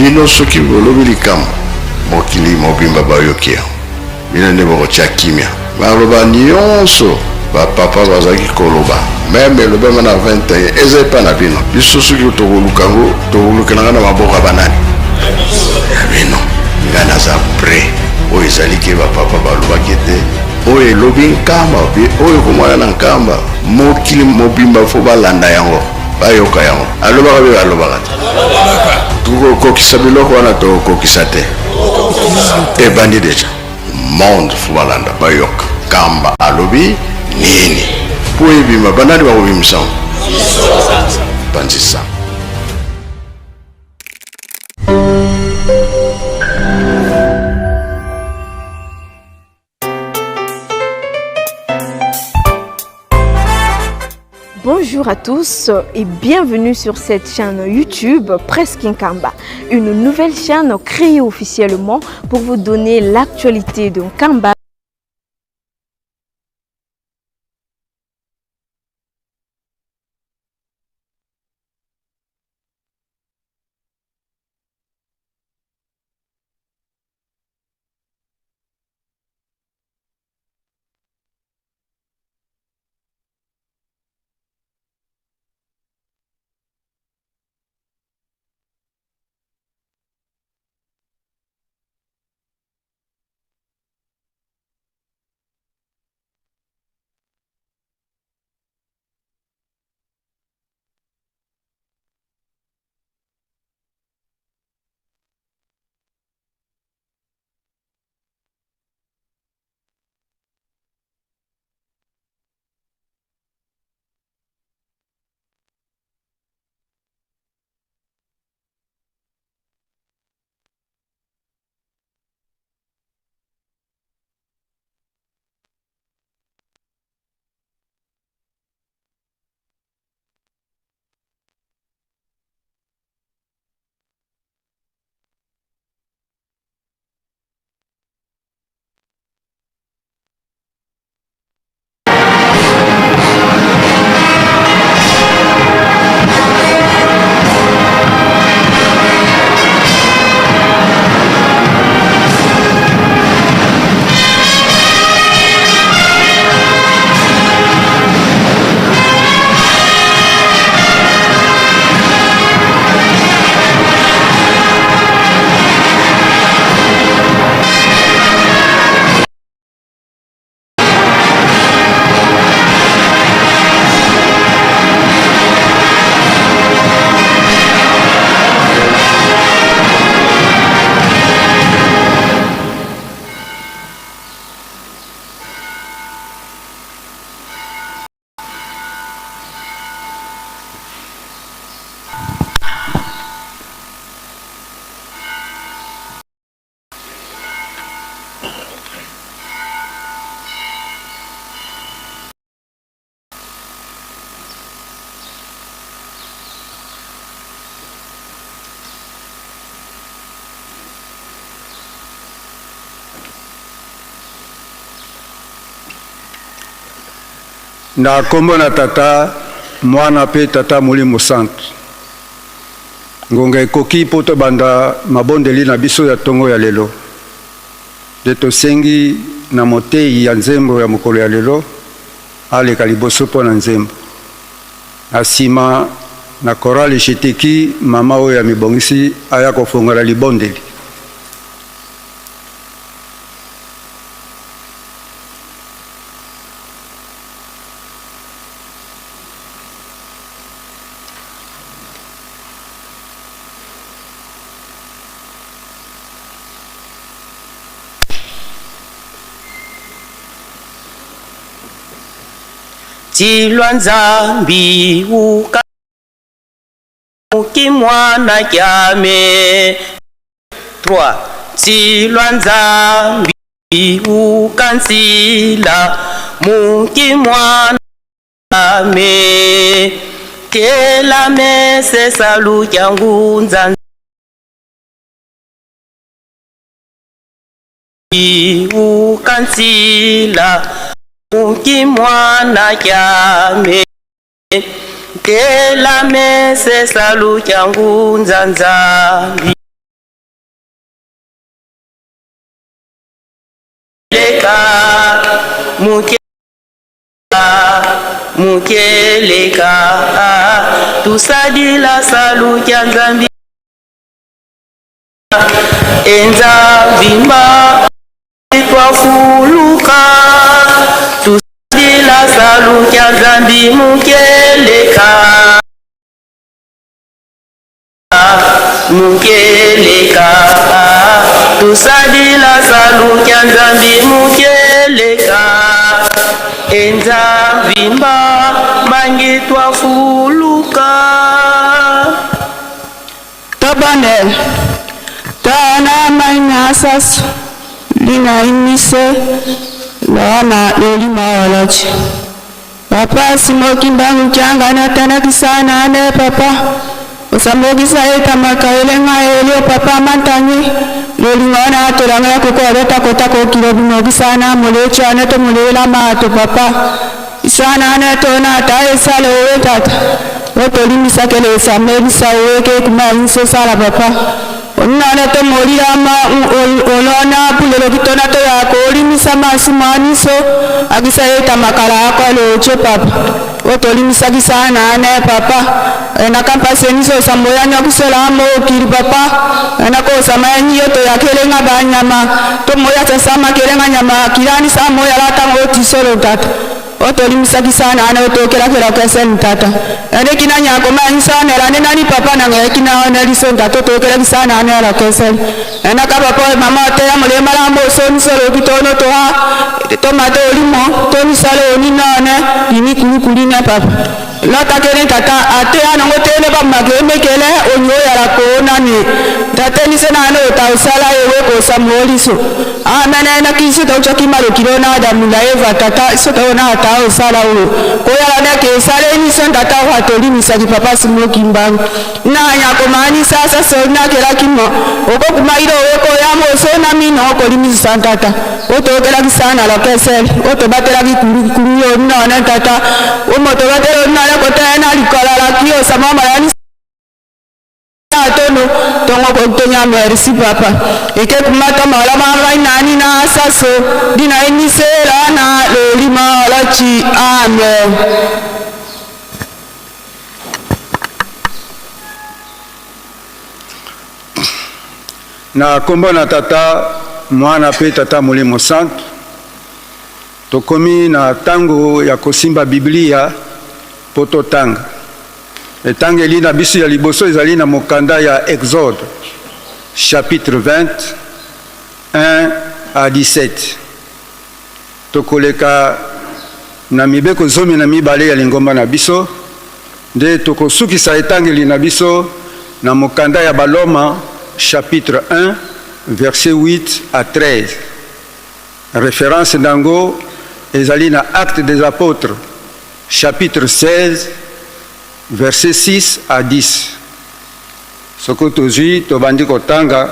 Bino soki bolobi likambo, mokili mobimba bayoki yango. Bino nde bokotia kimia. Maloba nionso ba papa bazalaki koloba meme elobama na 21 eza epa na bino. Biso soki tokoluka yango tokolukela yango na maboko ya banani? Ya bino. Ngai naza près. Oyo ezali ke ba papa balobaki ete oyo elobi Nkamba pe oyo ekomona na Nkamba mokili mobimba fo balanda yango bayoka yango. Alobaka be alobaka te? Tokokokisa biloko wana tokokokisa te? Ebandi deja. Monde fo balanda bayoka Nkamba alobi nini po ebima. Banani bakobimisa yango? Panzisa. Bonjour à tous et bienvenue sur cette chaîne YouTube Presse Nkamba, une nouvelle chaîne créée officiellement pour vous donner l'actualité de Nkamba. Na kombo na Tata, Mwana pe Tata Molimo Santu. Ngonga ekoki mpo tobanda mabondeli na biso ya tongo ya lelo. Nde tosengi na moteyi ya nzembo ya mokolo ya lelo aleka liboso mpo na nzembo. Na sima, na chorale Jeteki, mama oyo amibongisi aya kofongola libondeli. Tshilwa Nzambi uka kimwana kyame 3 Tshilwa Nzambi ukansila mukimwana me kela mese salu kyangunza ukansila mukimwana kyame kela mese salu kyangunza Nzambi. Mukeleka, muke mukeleka, tusadila salu kya Nzambi enza vimba twafuluka, tusadila salu kya Nzambi mukeleka, mukeleka, tusadila salu kya Nzambi mukeleka, enza vimba mangi twafuluka. Tobonel tana maina asasu lina imise lona lolima olochi. Papa simoki mbangu kyanga natana kisana ane papa. Osamokisa etamaka elenga elio papa mantanyi. Lolinga na tolanga ya koko aleta kota kokilo bimokisana molecho ane to molela mato papa. Isana ane to na ta esale owe tata. Otolimisakele esamelisa oweke kuma inso sala papa. Onana to molira ma olona pulelo kitona to yako olimisa masi mwaniso akisa eta makala ako alocho papa. Otolimisakisa ane papa. Ena kampasi eniso samboyanya kusela amo okili papa. Ena kosama enyiyo to yakelenga banyama. To moya sasama kelenga nyama kirani sa moya lata otisolo tata. Otolimisakisa ane otokelakela keseni tata. Ene kina nyako manisa nera ne nani papa na nge kina one liso tata otokelakisa ane ala keseni. Ena ka papa mama te ya mole malambo so nisolo kitono toha tomate olimo to nisale oni nane lini kulukuli ne papa. Lọta kele tata ate anango tele ba make mekele onyo yala ko nani. Tate ni sena no ta usala ewe ko samuoliso. Amene na kisu to choki maro kilo na Adamu na Eva tata so to na ta usala o. Ko yala na ke sale ni so tata wa to limi sa ki papa simoki mbangu. Na nya ko mani sasa so na kela kimo. Oko kumairo we ko ya mo so na mi no ko limi sa tata. Oto kela kisana la kesel. Oto batela ki kuru kuru yo na na tata. O moto batela na na kota na likola la kio sa mama yani atono tongo kontonya merci papa. Eke kumata mala mama nani na saso dina enisela na lolima lachi amen. Na kombo na tata mwana mpe tata molimo santu, tokomi na ntango ya kosimba Biblia mpo totanga. Etangeli na biso ya liboso ezali na mokanda ya Exode chapitre 20 1 à 17. Tokoleka na mibeko 12 ya lingomba na biso, nde tokosukisa etangeli na biso na mokanda ya Baloma chapitre 1 verset 8 à 13. Référence nango ezali na Actes des Apôtres chapitre 16 verset 6 à 10. Soko tozwi tobandi kotanga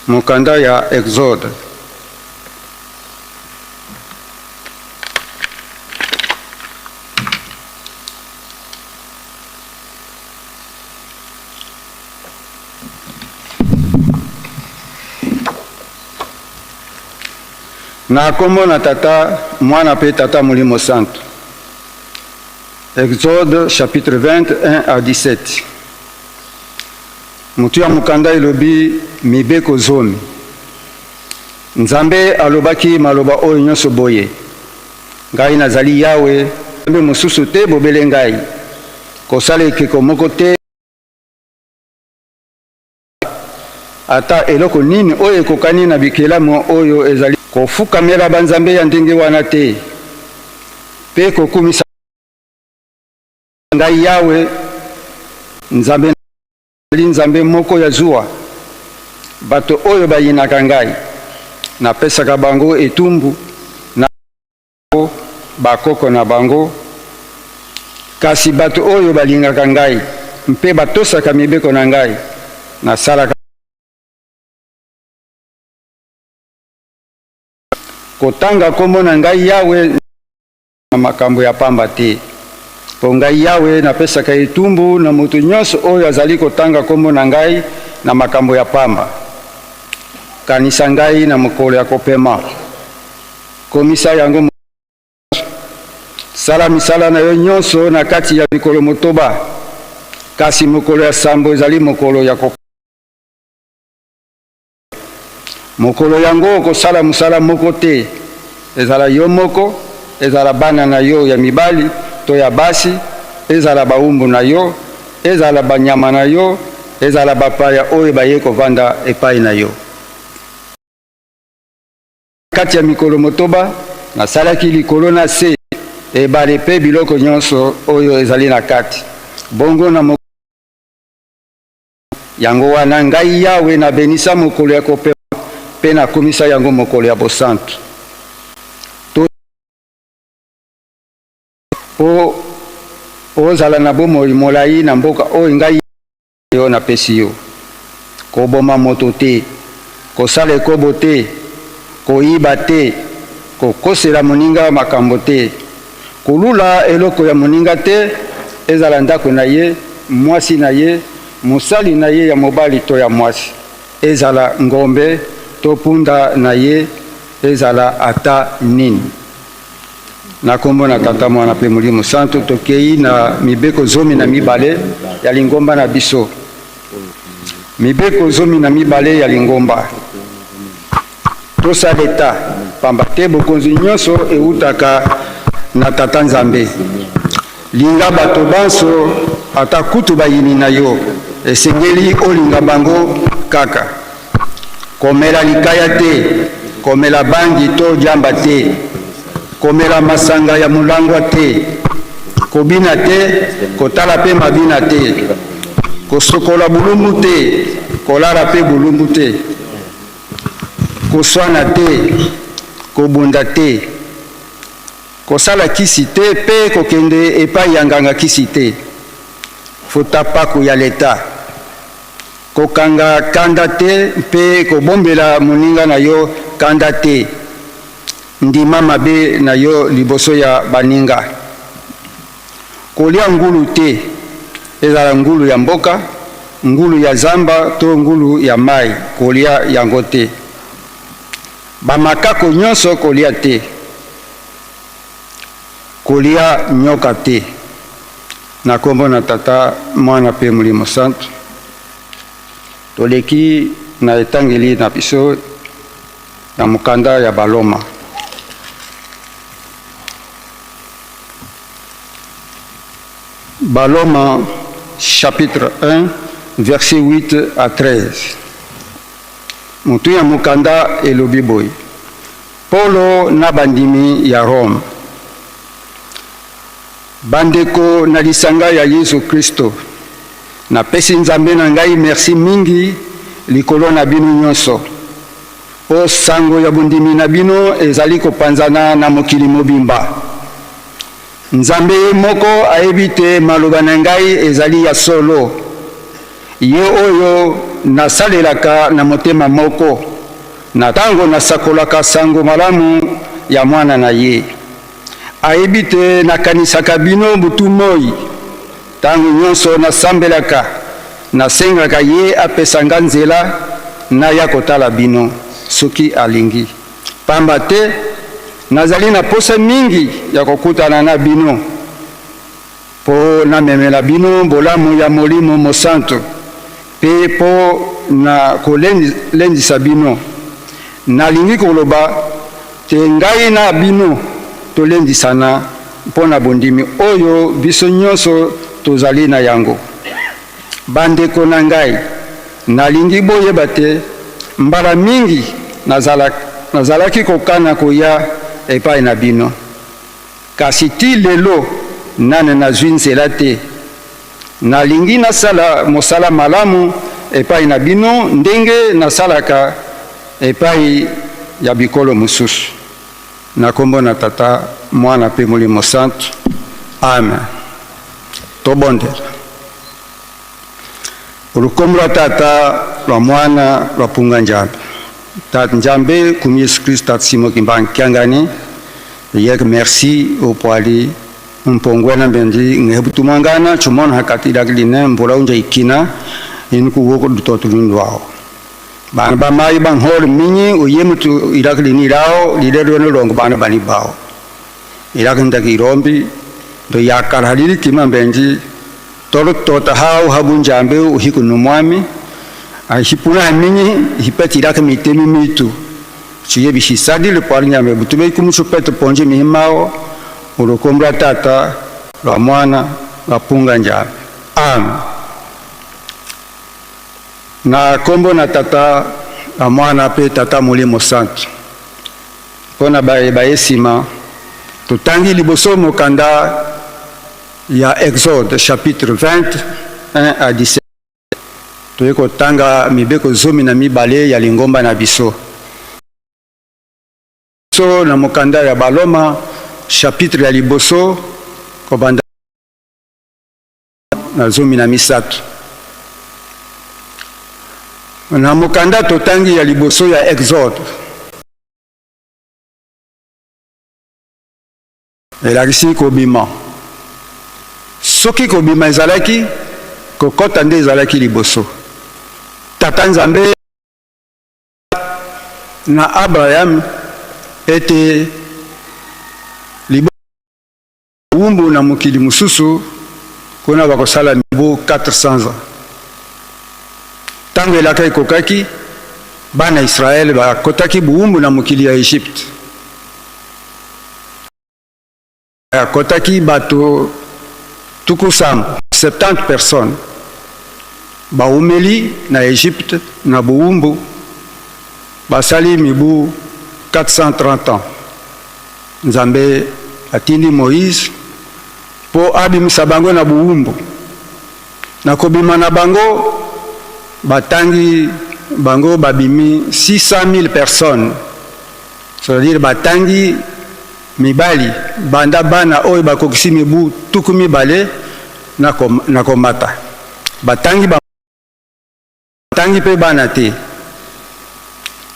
mokanda ya Exode. Na kombo na tata mwana mpe tata molimo santu. Exode chapitre 21 à 17. Motu ya mokanda elobi mibeko 10. Nzambe alobaki maloba oyo nyonso boye: ngai nazali Yawe, Nzambe mosusu te bobele ngai. Kosala ekeko moko te, ata eloko nini oyo ekokani na bikelamu oyo ezali kofukamela banzambe ya ndenge wana te, mpe kokumisa ngai Yawe Nzambe nazali Nzambe moko ya zuwa. Bato oyo bayinaka ngai napesaka bango etumbu na bakoko na bango, kasi bato oyo balingaka ngai mpe batosaka mibeko na ngai nasalaka kotanga kombo na ngai Yawe na makambo ya pamba te. Mpo ngai Yawe napesaka etumbu na moto nyonso oyo azali kotanga kombo na ngai na makambo ya pamba. Kanisa ngai na mokolo ya kopema, komisa yango. Sala misala na yo nyonso na kati ya mikolo motoba, kasi mokolo ya sambo ezali mokolo ya ko Mokolo yango okosala mosala moko te, ezala yo moko, ezala bana na yo ya mibali to ya basi, ezala bawumbu na yo, ezala banyama na yo, ezala bapaya oyo bayei kovanda epai na yo. Kati ya mikolo motoba, nasalaki likolo na se, ebale mpe biloko nyonso oyo ezali na kati. Bongo na Yango wana, ngai Yawe, nabenisa mokolo ya kopema mpe nakomisa yango mokolo ya bosantu. Mpo ozala na bomoi molai na mboka oyo ngai yo napesi yo. Koboma moto te, kosala ekobo te, koyiba te, kokosela moninga makambo te, kolula eloko ya moninga te, ezala ndako na ye, mwasi na ye, mosali na ye ya mobali to ya mwasi, ezala ngombe to punda na ye, ezala ata nini. Na kombo na Tata, Mwana mpe Molimo Santu, tokei na mibeko 12 ya lingomba na biso. Mibeko 12 ya lingomba. Tosa leta, pamba te bokonzi nyonso eutaka na Tata Nzambe. Linga bato banso, ata kutu bayini na yo, esengeli olinga bango kaka. Komela likaya te, komela bangi to diamba te, komela masanga ya molangwa te, kobina te, kotala pe mabina te, kosokola bolumbu te, kolala pe bolumbu te, koswana te, kobunda te, kosala kisi te pe kokende epai ya nganga kisi te, futa paku ya leta. Kokanga kanda te mpe kobombela moninga na yo kanda te. Ndima mabe na yo liboso ya baninga. Kolia ngulu te, ezala ngulu ya mboka, ngulu ya zamba to ngulu ya mai, kolia yango te. Bamakako nyonso kolia te. Kolia nyoka te. Na kombo na Tata, Mwana pe Molimo Santu, toleki na etangeli na biso ya mokanda ya Baloma. Baloma chapitre 1 verset 8 à 13. Motu ya mokanda elobi boye: Polo na bandimi ya Rome. Bandeko na lisanga ya Yesu Kristo, napesi Nzambe na ngai mersi mingi likolo na bino nyonso, mpo sango ya bondimi na bino ezali kopanzana na mokili mobimba. Nzambe ye moko ayebi te maloba na ngai ezali ya solo, ye oyo nasalelaka na motema moko na tango nasakolaka sango malamu ya Mwana na ye. Ayebi te nakanisaka bino butu moi. Tango nyonso nasambelaka, nasengaka ye apesa nga nzela naya kotala bino, soki alingi. Pamba te nazali na posa mingi ya kokutana na bino, po namemela bino bolamu ya Molimo Mosantu, pe po na kolendisa bino. Nalingi koloba te ngai na bino tolendisana mpo na bondimi oyo biso nyonso tozali na yango. Bandeko na ngai, nalingi boyeba te mbala mingi nazalaki kokana koya epai na bino, kasi tii lelo nanu nazwi nzela te. Nalingi nasala mosala malamu epai na bino ndenge nasalaka epai ya bikolo mosusu. Na kombo na Tata, Mwana pe Molimo Santu. Amen. Tobondela. Olukombo lwa Tata, lwa Mwana, lwa Punga Njambe. Tata Njambe, kumi Yesu Kristo, Tata Simon Kimbangu Kiangani, yek merci opwali Mpongwena mbendi ngebutumangana chumona hakati line mvula unja ikina in kuwoko dutotu lindwao. Bana ba mai bang hol minyi u yemutu ilak lini lao lilero no longo bana bani bao. Ilak ndaki rombi do yakala halili kima mbenji tolo tota hau habunjambe uhiku numwami ahipuna minyi hipeti ilak mitemi mitu. Chiye bishisadi le pwali nyambe butube kumuchupeto ponje mihimao ulokombla tata lwa mwana lwa punga njambe. Amen. Na kombo na tata na mwana pe tata molimo santu. Mpona baye baye nsima totangi liboso mokanda ya Exode chapitre 20 1 à 17 toye kotanga mibeko 12 ya lingomba na biso. So na mokanda ya Baloma chapitre ya liboso kobanda na 13. Na mokanda totangi ya liboso ya Exode elakisi kobima. Soki kobima ezalaki, kokota nde ezalaki liboso. Tata Nzambe na Abraham ete wumbu na mokili mosusu kuna bakosala mibu 400 ans. Tango elaka ekokaki, bana Israele bakotaki buwumbu na mokili ya Egypte. Akotaki bato tuku sambo, 70 personnes, bawumeli na Egypte na buwumbu, basali mibu 430 ans. Nzambe atindi Moïse po abimisa bango na buwumbu. Na kobima na bango, batangi bango babimi 600 000 personnes, c'est-à-dire batangi mibali banda bana oyo bakokisi mibu 20 na komata. Batangi mpe bana te.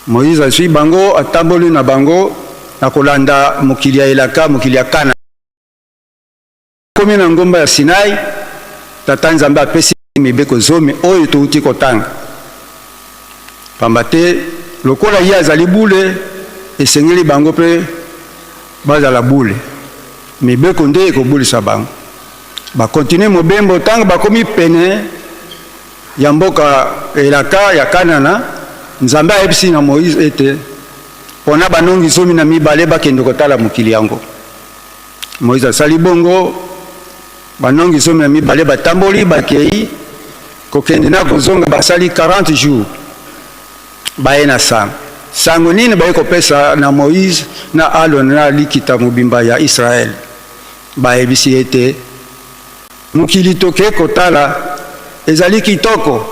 Moïse azwi bango, atamboli na bango na kolanda mokili ya elaka, mokili ya Kana. Komi na ngomba ya Sinai, Tata Nzambe apesi mibeko 10 oyo touti kotanga. Pamba te lokola ye azali bule, esengeli bango mpe bazala bule. Mibeko nde ekobulisa bango. Bakontinue mobembo ntango bakomi pene ya mboka elaka ya Kanana. Nzambe ayebisi na Moïse ete pona banongi 12 bakende kotala mokili yango. Moïse asali bongo, banongi 12 batamboli bakei kokende na kozonga, basali 40 jours baye na sango. Sango nini baye kopesa na Moïse na Aaron na likita mobimba ya Israël? Bayebisi ete mokili toke kotala ezali kitoko,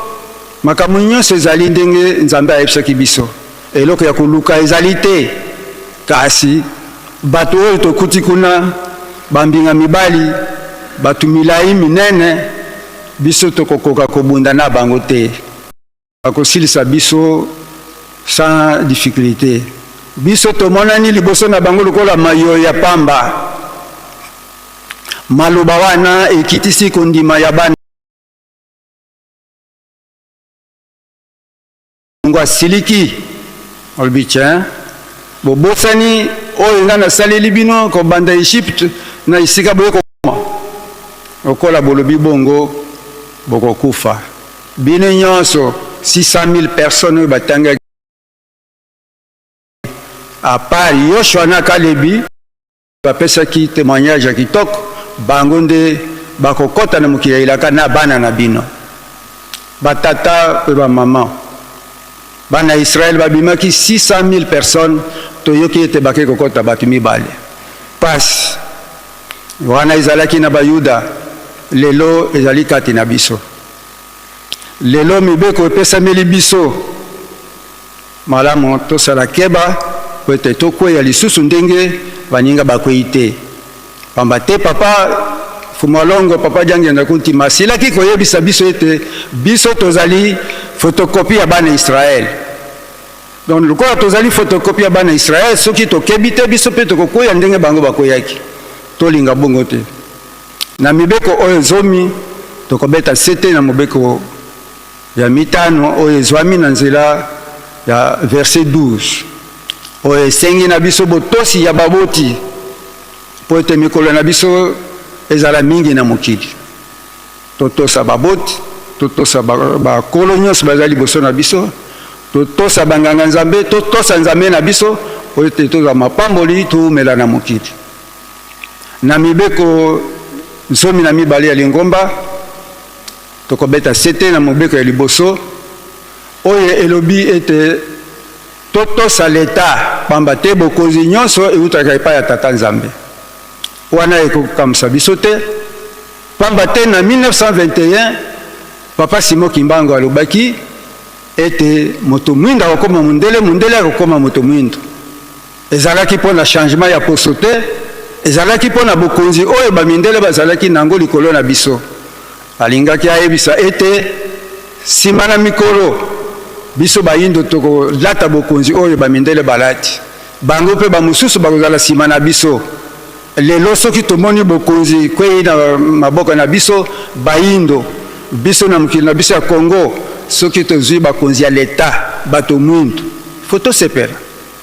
makambo nyonso ezali ndenge Nzambe ayebisaki biso, eloko ya koluka ezali te. Kasi bato oyo tokuti kuna, bambinga mibali, bato milai minene, biso tokokoka kobunda na bango te, bakosilisa biso sans difficulté. Biso tomonani liboso na bango lokola mayo ya pamba. Maloba wana ekitisi kondima ya bana. Ngo asiliki, alobi tiens, bobosani oyo nga nasaleli bino kobanda Egypte na esika boye kokoma. Lokola bolobi bongo, bokokufa bino nyonso. 600 000 personnes oyo batangaki, à part Yoshua na Kalebi bapesaki témoignage ya kitoko, bango nde bakokota na mokili ya elaka na bana na bino. Batata mpe bamama, bana ya Israël babimaki 600 000 personnes, toyoki ete bakei kokota bato mibale. Pasi wana ezalaki na Bayuda, lelo ezali kati na biso. Lelo mibeko epesameli biso malamu, tosala keba po ete tokweya lisusu ndenge baninga bakwei te. Pamba te papa Fumalongo, papa Diangienda Kuntima asilaki koyebisa biso ete biso tozali photocopie ya bana Israël. Donc lokola tozali photocopie ya bana Israël, soki tokebi te biso mpe tokokweya ndenge bango bakweyaki. Tolinga bongo te. Na mibeko oyo 10, tokobeta sete na mobeko ya mitano oyo ezwami na nzela ya verset 12 oyo esengi na biso botosi ya baboti mpo ete mikolo na biso ezala mingi na mokili. Totosa baboti, totosa bakolo nyonso bazali liboso na biso, totosa banganga Nzambe, totosa Nzambe na biso mpo ete tozwa mapamboli, toumela na mokili. Na mibeko 12 ya lingomba, tokobeta sete na mobeko ya liboso oyo elobi ete totosa leta, pamba te bokonzi nyonso eutaka epai ya Tata Nzambe. Wana ekokamwisa biso te, pamba te na 1921 Papa Simon Kimbangu alobaki ete moto mwindo akokoma mondele, mondele akokoma moto mwindo. Ezalaki mpo na changement ya poso te, ezalaki mpo na bokonzi oyo bamindele bazalaki nango likolo na biso. Alingaki ayebisa ete nsima na mikolo biso bayindo tokolata bokonzi oyo bamindele balati, bango mpe bamosusu bakozala nsima na biso. Lelo soki tomoni bokonzi ekwei na maboko na biso bayindo, biso na mokili na biso ya Congo, soki tozwi bakonzi ya leta bato mwindu, fo tosepela,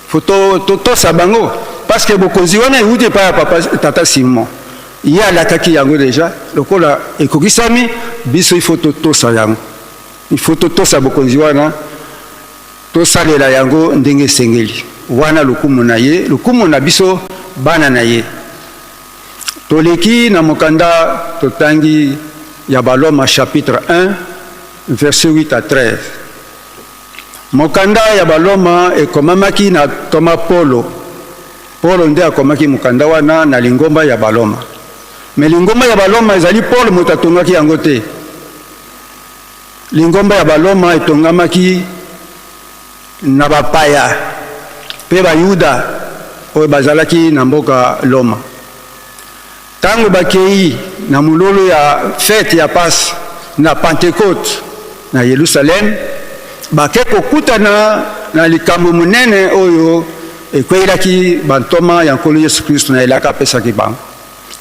fo totosa bango, parce que bokonzi wana ewuti epai ya papa tata Simon. Ye alakaki yango deja, lokola ekokisami, biso il faut totosa yango, il faut totosa bokonzi wana, tosalela yango ndenge esengeli. Wana lokumu na ye, lokumu na biso bana na ye. Toleki na mokanda totangi ya Baloma chapitre 1 verset 8 à 13. Mokanda ya Baloma ekomamaki na ntoma Polo. Polo nde akomaki mokanda wana na lingomba ya Baloma. Me lingomba ya Baloma ezali Polo moto atongaki yango te. Lingomba ya Baloma etongamaki na bapaya mpe Bayuda oyo bazalaki na mboka Loma. Ntango bakei na molulu ya fete ya Pasi na Pantekote na Yelusaleme, bake kokutana na likambo monene oyo ekweyelaki bantoma ya Nkolo Yesu Klisto na elaka apesaki bango.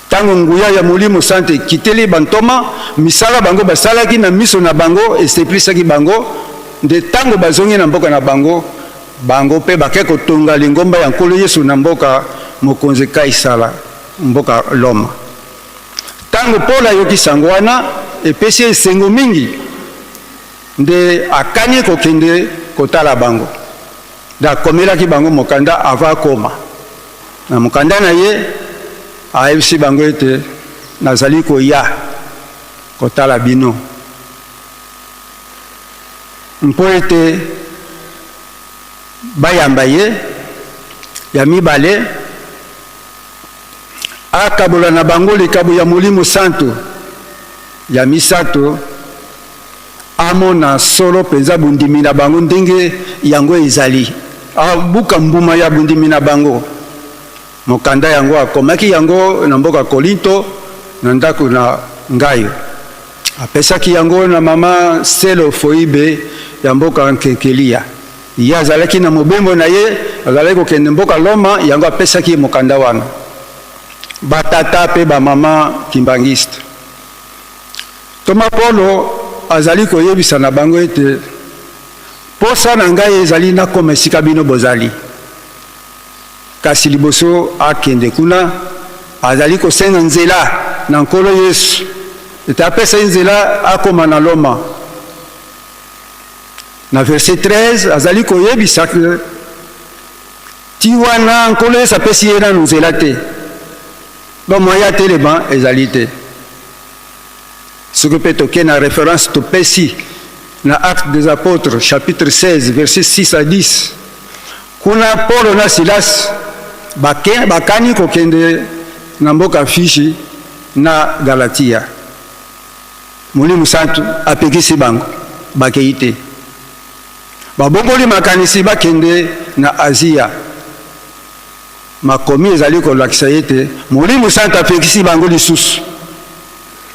Ntango nguya ya Molimo Santu ekiteli bantoma, misala bango basalaki na miso na bango esepelisaki bango, nde ntango bazongi na mboka na bango, bango mpe bake kotonga lingomba ya Nkolo Yesu na mboka mokonzi Kaisala, mboka Loma. Ntango Polo ayoki sango wana, epesi ye esengo mingi, nde akani kokende kotala bango. Nde akomelaki bango mokanda avant akoma. Na mokanda na ye, ayebisi bango ete, Nazali koya kotala bino mpo ete bayamba ye. Ya mibale, akabola na bango likabo ya Molimo Santu. Ya misato, amona solo mpenza bondimi na bango ndenge yango ezali, abuka mbuma ya bondimi na bango. Mokanda yango akomaki yango na mboka Kolinto na ndako na Ngayo. Apesaki yango na mama Selo Foibe ya mboka Nkenkelia. Ye azalaki na mobembo na ye, azalaki kokende mboka Loma, yango apesaki ye mokanda wana. Batata mpe bamama kimbanguiste. Ntoma Polo azali koyebisa na bango ete, Posa na ngai ezali nakoma esika bino bozali. Kasi liboso akende kuna, azali kosenga nzela na Nkolo Yesu ete apesa ye nzela akoma na Loma. Na verset 13 azali koyebisa ke ti wana Nkolo Yesu apesi ye nanu nzela te, donc moyen atelema ezali te. Soki mpe toke na reference topesi na Actes des Apôtres chapitre 16 verset 6 à 10, kuna Polo na Silas bake, bakani kokende na mboka Fishi na Galatia. Molimo Santu apekisi bango, bakei te. Babongoli makanisi bakende na Azia. Makomi ezali kolakisa ete Molimo Santu apekisi bango lisusu,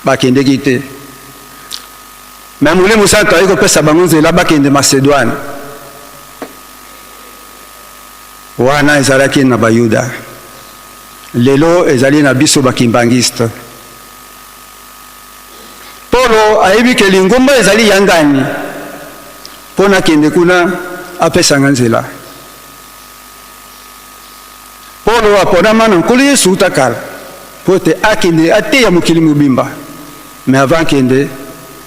bakendeki te. Me Molimo Santu aye kopesa bango nzela bakende Macedoine. Wana ezalaki na Bayuda, lelo ezali na biso bakimbangiste. Polo ayebi ke lingomba ezali ya ngani mpo nakende kuna. apesa nga nzela. Polo aponama na Nkolo Yesu uta kala mpo ete akende ateya mokili mobimba, mais avant akende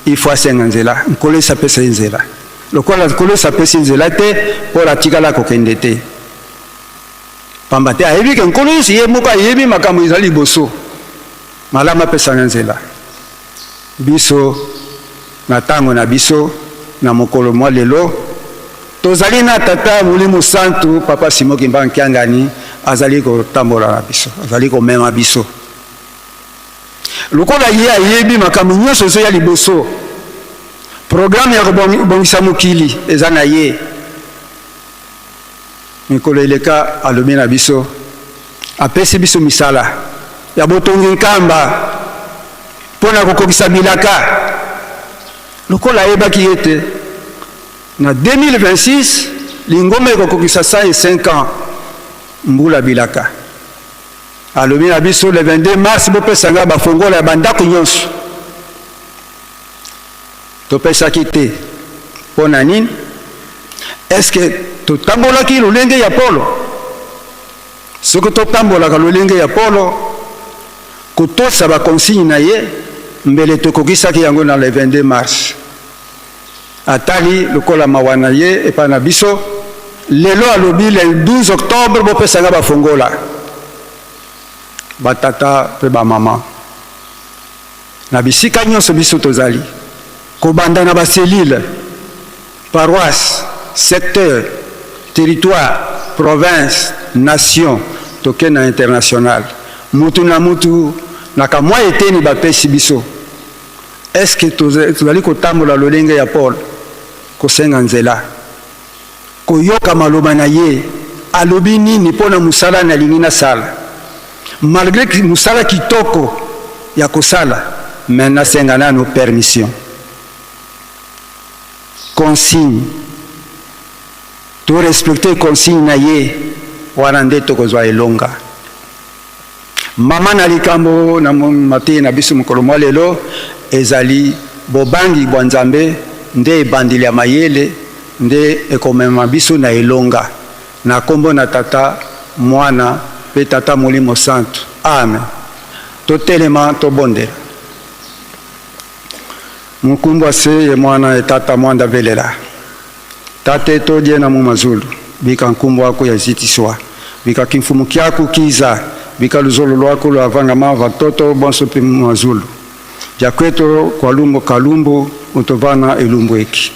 il faut asenga nzela. Nkolo Yesu apesa ye nzela. Lokola Nkolo Yesu apesi nzela te, Polo atikala kokende te, pamba te ayebi ke Nkolo Yesu ye moko ayebi makambo ezali liboso. Malamu apesa nga nzela. Biso na tango na biso, na mokolo mwa lelo, tozali na Tata Molimo Santu, Papa Simon Kimbangu Kiangani azali kotambola na biso, azali komema biso. Lokola ye ayebi makambo nyonso ezoya liboso, programme ya kobongisa mokili eza na ye. Mikolo eleka alobi na biso, apesi biso misala ya botongi nkamba mpo na kokokisa bilaka. Lokola ayebaki ete na 2026 lingomba ekokokisa 105 ans mbula bilaka, alobi na biso le 22 mars bopesa ngai bafongola ya bandako nyonso. Topesaki te. Mpo na nini? Est-ce que totambolaki lolenge ya Polo? Soki totambolaka lolenge ya Polo, kotosa ba consigne na ye, mbele tokokisaki yango na le 22 mars. Atali lokola mawa na ye epai na biso, lelo alobi le 12 octobre bopesa nga bafongola. Batata mpe bamama, Na bisika nyonso biso tozali, kobanda na ba cellules, paroisses, secteurs, territoires, provinces, nations, toke na international, mutu na mutu na ka mwa eteni bapesi biso, est-ce que tozali kotambola lolenge ya Paul? Kosenga nzela, koyoka maloba na ye, alobi nini mpo na mosala nalingi nasala, malgre mosala kitoko ya kosala, mais nasenga nano permission, consigne, to respecter consigne na ye, wana nde tokozwa elonga. Mama na likambo na mateyi na biso mokolo mwa lelo ezali bobangi bwa Nzambe nde ebandeli ya mayele nde ekomema biso na elonga. Na kombo na Tata, Mwana, mpe Tata Molimo Santu. Amen. Totelema tobondela. Mukumbwa se ye Mwana ye Tata mwanda velela. Tate todie na mu mazulu, bika nkumbu aku ya zitisua, bika kimfumu kiaku kiza, bika luzolo luaku lua vanga mava toto bonso mpe mu mazulu. Dia kueto kua lumbu kalumbu utovana elumbu eki.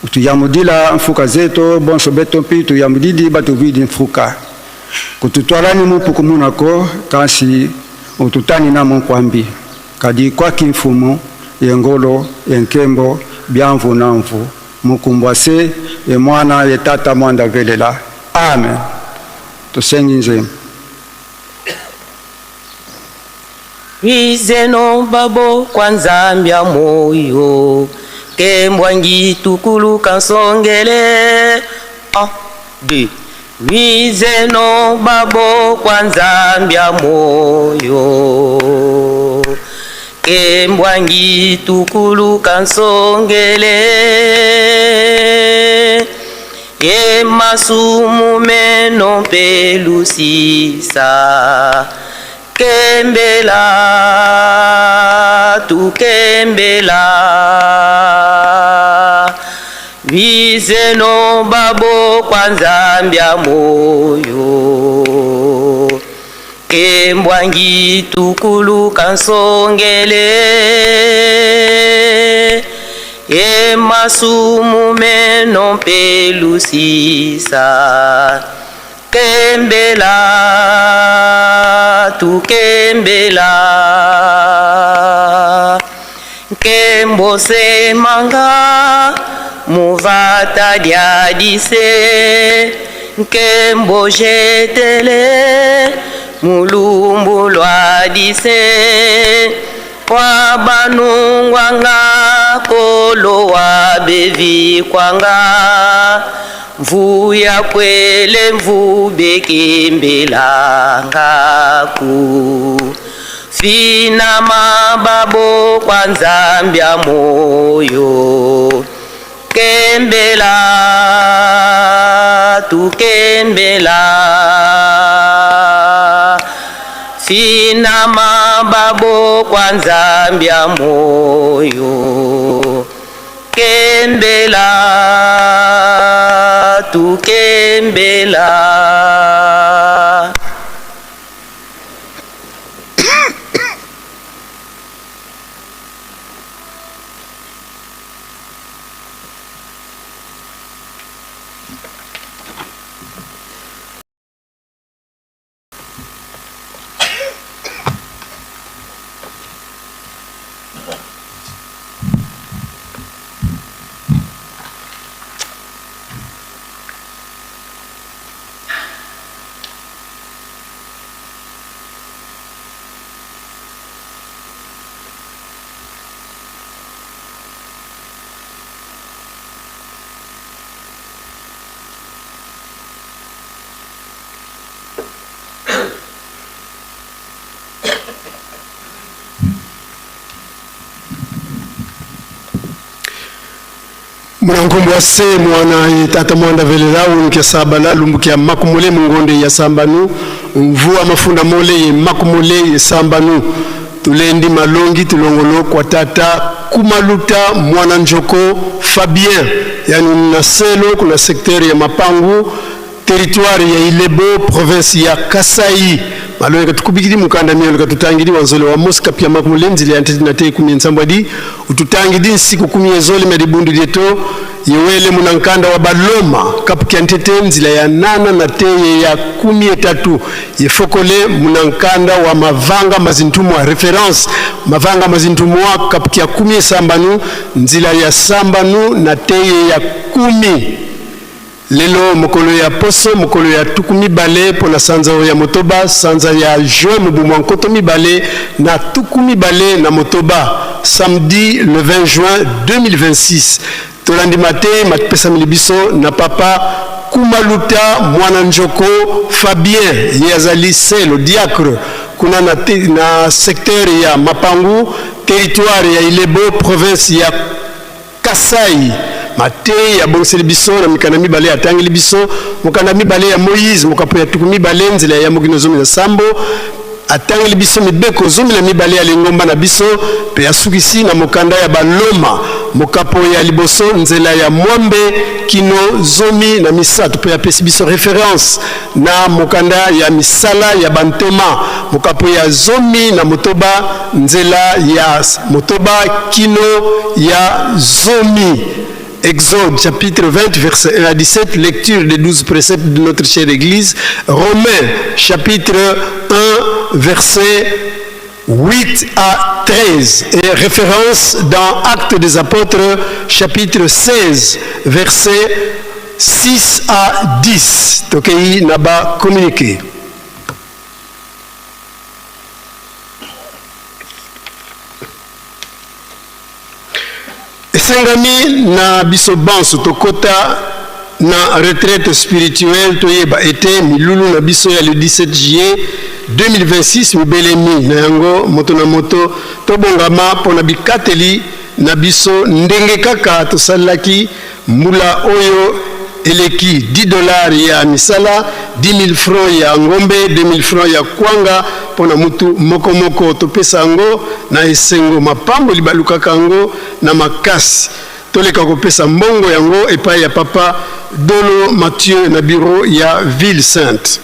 Utuyamudila mfuka zeto bonso beto mpi tuyamudidi batuvidi mfuka. Kututualani mupuku munako kasi ututani na munkuambi. Kadi kuaki mfumu ye ngolo ye nkembo biamvu na mvu. Mukumbwa se ye mwana ye tata mwanda velela. Amen. Tosengi nzembo. Wizeno babo kwa Nzambia moyo kembwa ngitukulu kansongele 1 2 Wizeno babo kwa Nzambia moyo kembwa ngitukulu kansongele ye masumu meno mpe lusisa kembela tukembela bizeno babo kwa Nzambia moyo kembwa ngitukulu kansongele ye masumu meno mpe lusisa kembela tukembela nkembo semanga muvata diadise nkembo jetele mulumbu lwa dise kwa banungwanga kolo wa bevi kwanga mvuya kwele mvubekembelanga ku fina mababo kwa Nzambia moyo kembela. Tukembela Fina maboko a Nzambi ya moyo Kembela Tukembela. Munankombo wa se mwana ye tata mwanda velela unukia sabala lumbukia makumule mungonde ya sambanu mvua mafunda mole ye makumule ye sambanu tulendi malongi tulongolo kwa tata kumaluta mwana njoko Fabien yani naselo kuna secteur ya Mapangu territoire ya Ilebo province ya Kasai malongi katukubikidi mukanda miolo katutangidi wanzole wa Mosca pia makumule nzili ya ntete na te kumi nsambwadi ututangidi nsiku kumi ezole medibundu dieto yewele munankanda wa baloma kapukia ntete nzila ya nana na teye ya kumi etatu yefokole munankanda wa mavanga mazintumwa reference mavanga mazintumwa kapukia kumi esambanu nzila ya sambanu na teye ya kumi lelo mokolo ya poso mokolo ya tuku mibale mpona sanza ya motoba sanza ya juin mobu mwa nkoto mibale na tuku mibale na motoba samedi le 20 juin 2026 tolandima te mapesameli biso na papa Kumaluta mwana njoko Fabien ye azali selo diacre kuna na, te, na secteur ya Mapangu territoire ya Ilebo province ya Kasai mateyi abongiseli biso na mikanda mibale atangeli biso mokanda mibale ya Moïse mokapo ya tuku mibale nzela ya yambo kino zomi na sambo atangeli biso mibeko zomi na mibale ya lingomba na biso mpe asukisi na mokanda ya Baloma mokapo ya liboso nzela ya mwambe kino zomi na misato mpe apesi biso reference na mokanda ya misala ya bantoma mokapo ya zomi na motoba nzela ya motoba kino ya zomi. Exode chapitre 20 verset 1 à 17, lecture des 12 préceptes de notre chère Église. Romains chapitre 1 verset 8 à 13 et référence dans Actes des Apôtres chapitre 16 verset 6 à 10. Tokei naba communiqué. Esengami na biso banso tokota na retraite spirituelle toyeba ete milulu na biso ya le 17 juillet 2026 mibelemi na yango moto na moto tobongama mpo na bikateli na biso ndenge kaka tosalelaki mbula oyo eleki 10 dollars ya misala 10 000 francs ya ngombe 2 000 francs ya kwanga mpo na mutu moko moko topesa yango na esengo mapamboli balukaka yango na makasi toleka kopesa mbongo yango epai ya papa Dolo Mathieu na bureau ya Ville Sainte.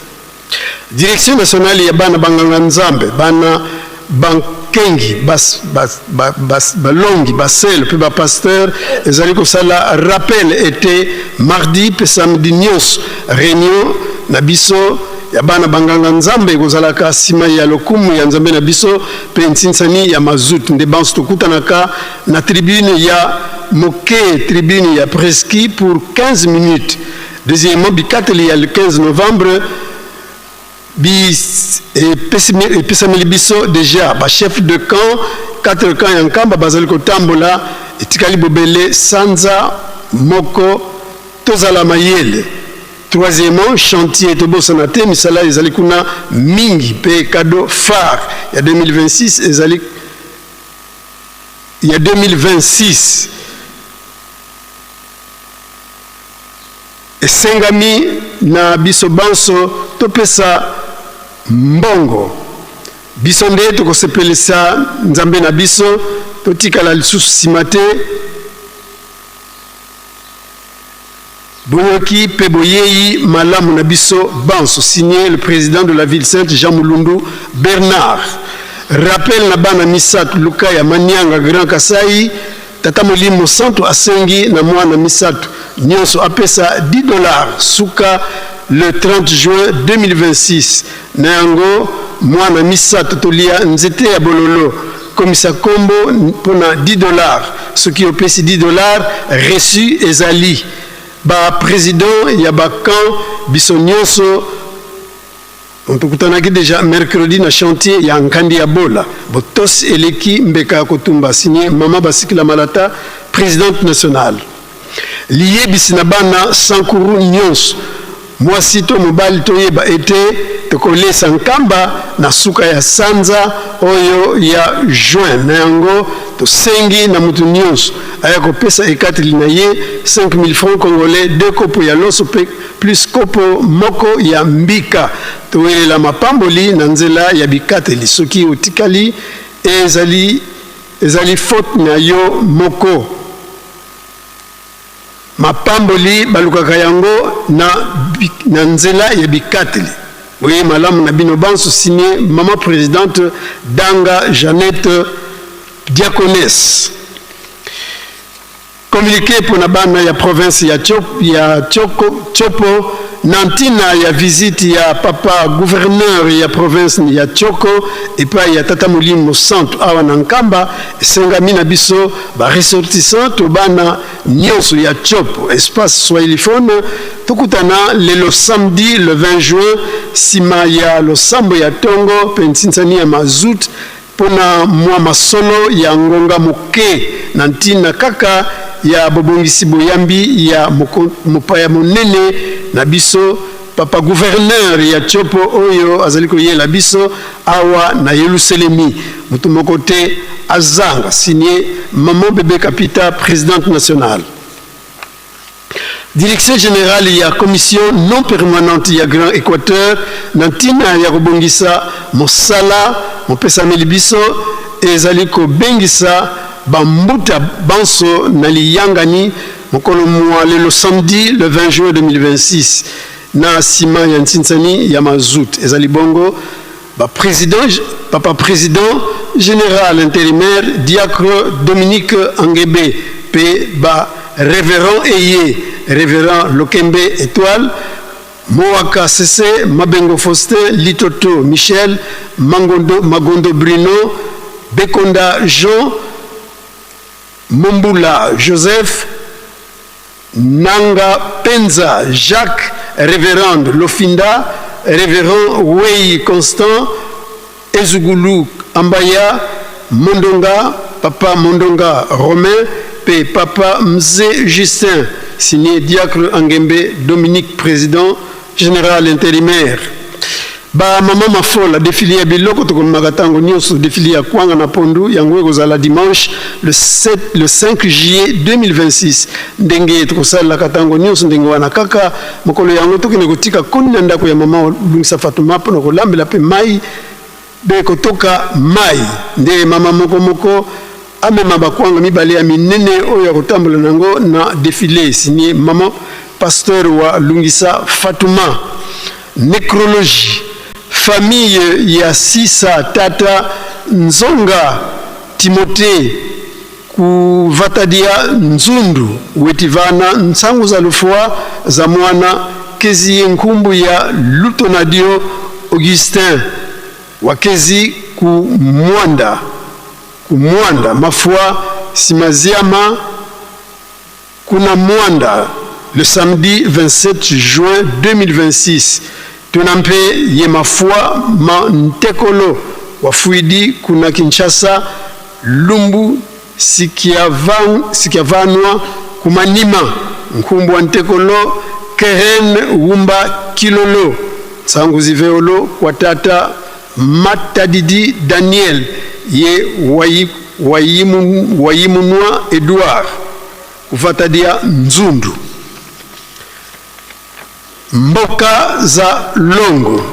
Direction nationale ya bana banganga nzambe bana bankengi bas, bas, bas, bas, balongi basele mpe bapasteur ezali kosala rappel ete mardi mpe samedi nyonso réunion na biso ya bana banganga nzambe ekozalaka nsima ya lokumu ya nzambe na biso mpe nsinsani ya mazutu nde banso tokutanaka na tribune ya moke tribune ya preski pour 15 minutes. Deuxièmement, bikateli ya le 15 novembre epesameli biso deja ba chef de camp 4 camp ya Nkamba bazali kotambola etikali bobele sanza moko tozala mayele. Troisièmement, chantier tobosana te misala ezali kuna mingi mpe cadeau phare ya 2026 ezali ya 2026. Esengami na biso banso topesa mbongo. Biso nde tokosepelisa Nzambe na biso, totikala lisusu nsima te. Boyoki pe boyeyi malamu na biso banso. Signé le president de la ville sainte Jean Mulundu Bernard. Rappel na bana misato Lukaya Manianga Grand Kasaï, Tata Molimo Santu asengi na mwana misato nionso apesa 10 $ suka le 30 juin 2026. Na yango mwana misato tolia nzete ya bololo komisa kombo mpona 10 $. Soki opesi 10 $, reçu ezali. Ba president ya ba camp biso nionso tokutanaki deja mercredi na chantier ya Nkandi ya Bola. Botosi eleki mbeka ya kotumba. Signé Mama Basikila Malata, présidente nationale. Liyebisi na bana Sankuru nyonso, mwasi to mobali, toyeba ete tokolesa Nkamba na suka ya sanza oyo ya juin. Na yango tosengi na mutu nyonso aya kopesa ekateli na ye: 5000 francs congolais, 2 kopo ya loso mpe plus kopo moko ya mbika. Towelela mapamboli na nzela ya bikateli. Soki otikali, ezali faute na yo moko. Mapamboli balukaka yango na nzela ya bikateli. Boye malamu na bino banso. Signé mama présidente Danga Jeannette, diaconesse. Communiqué mpona bana ya province ya Tshopo na ntina ya visite ya papa gouverneur ya province ya Tshopo epai ya Tata Molimo Santu awa na Nkamba. Esengami na biso baressortissant to bana nyonso ya Tshopo, espace swahiliphone, tokutana lelo samedi le 20 juin, nsima ya losambo ya ntongo mpe ntinsani ya mazut, mpona mwa masolo ya ngonga moke na ntina kaka ya bobongisi boyambi ya mopaya monene na biso, papa gouverneur ya Tshopo, oyo azali koyela biso awa na Yelusalemi. Moto moko te azanga. Signé maman Bebe Kapita, présidente nationale. Direction générale ya commission non permanente ya Grand Équateur, na ntina ya kobongisa mosala mopesameli biso, ezali kobengisa bambuta banso na liyangani mokolo mwa lelo samedi le 20 juin 2026, na nsima ya ntinsani ya mazut. Ezali bongo baprésident: papa président général intérimaire diacre Dominique Angebe mpe ba révérend eye révérend Lokembe Étoile, Moaka Sese, Mabengo Faustin, Litoto Michel, Mangondo, Magondo Bruno, Bekonda Jean, Mombula Joseph, Nanga Penza Jacques, révérend Lofinda, révérend Wei Constant, Ezugulu Ambaya, Mondonga, papa Mondonga Romain, pe papa Mze Justin. Signé diacre Angembe Dominique, président général intérimaire. Bamama mafola, défilé ya biloko tokomemaka ntango nyonso, défilé ya kwanga na pondu, yango ekozala dimanche le 7, le 5 juillet 2026, ndenge tokosalelaka ntango nyonso. Ndenge wana kaka mokolo yango tokende kotika koni na ndako ya mama Lungisa Fatuma mpona kolambela mpe mai mpe kotoka mai. Nde mama moko moko amema bakwanga mibale ya minene oyo ya kotambola nango na défilé. Signé mama pasteur wa Lungisa Fatuma. Nécrologie: famille ya Sisa tata Nzonga Timote kuvatadia Nzundu wetivana nsangu za lufua za mwana kezi nkumbu ya Lutonadio Augustin wakezi kumwanda kumwanda mafua simaziama kuna Mwanda le samedi 27 juin 2026. Tuna mpe ye mafua ma ntekolo wafuidi kuna Kinshasa Lumbu sikiavanwa kumanima nkumbwa ntekolo keren wumba kilolo nsangu ziveolo kwa tata Matadidi Daniel ye Wayimunwa Edouard kuvatadia Nzundu. Mboka za Longo.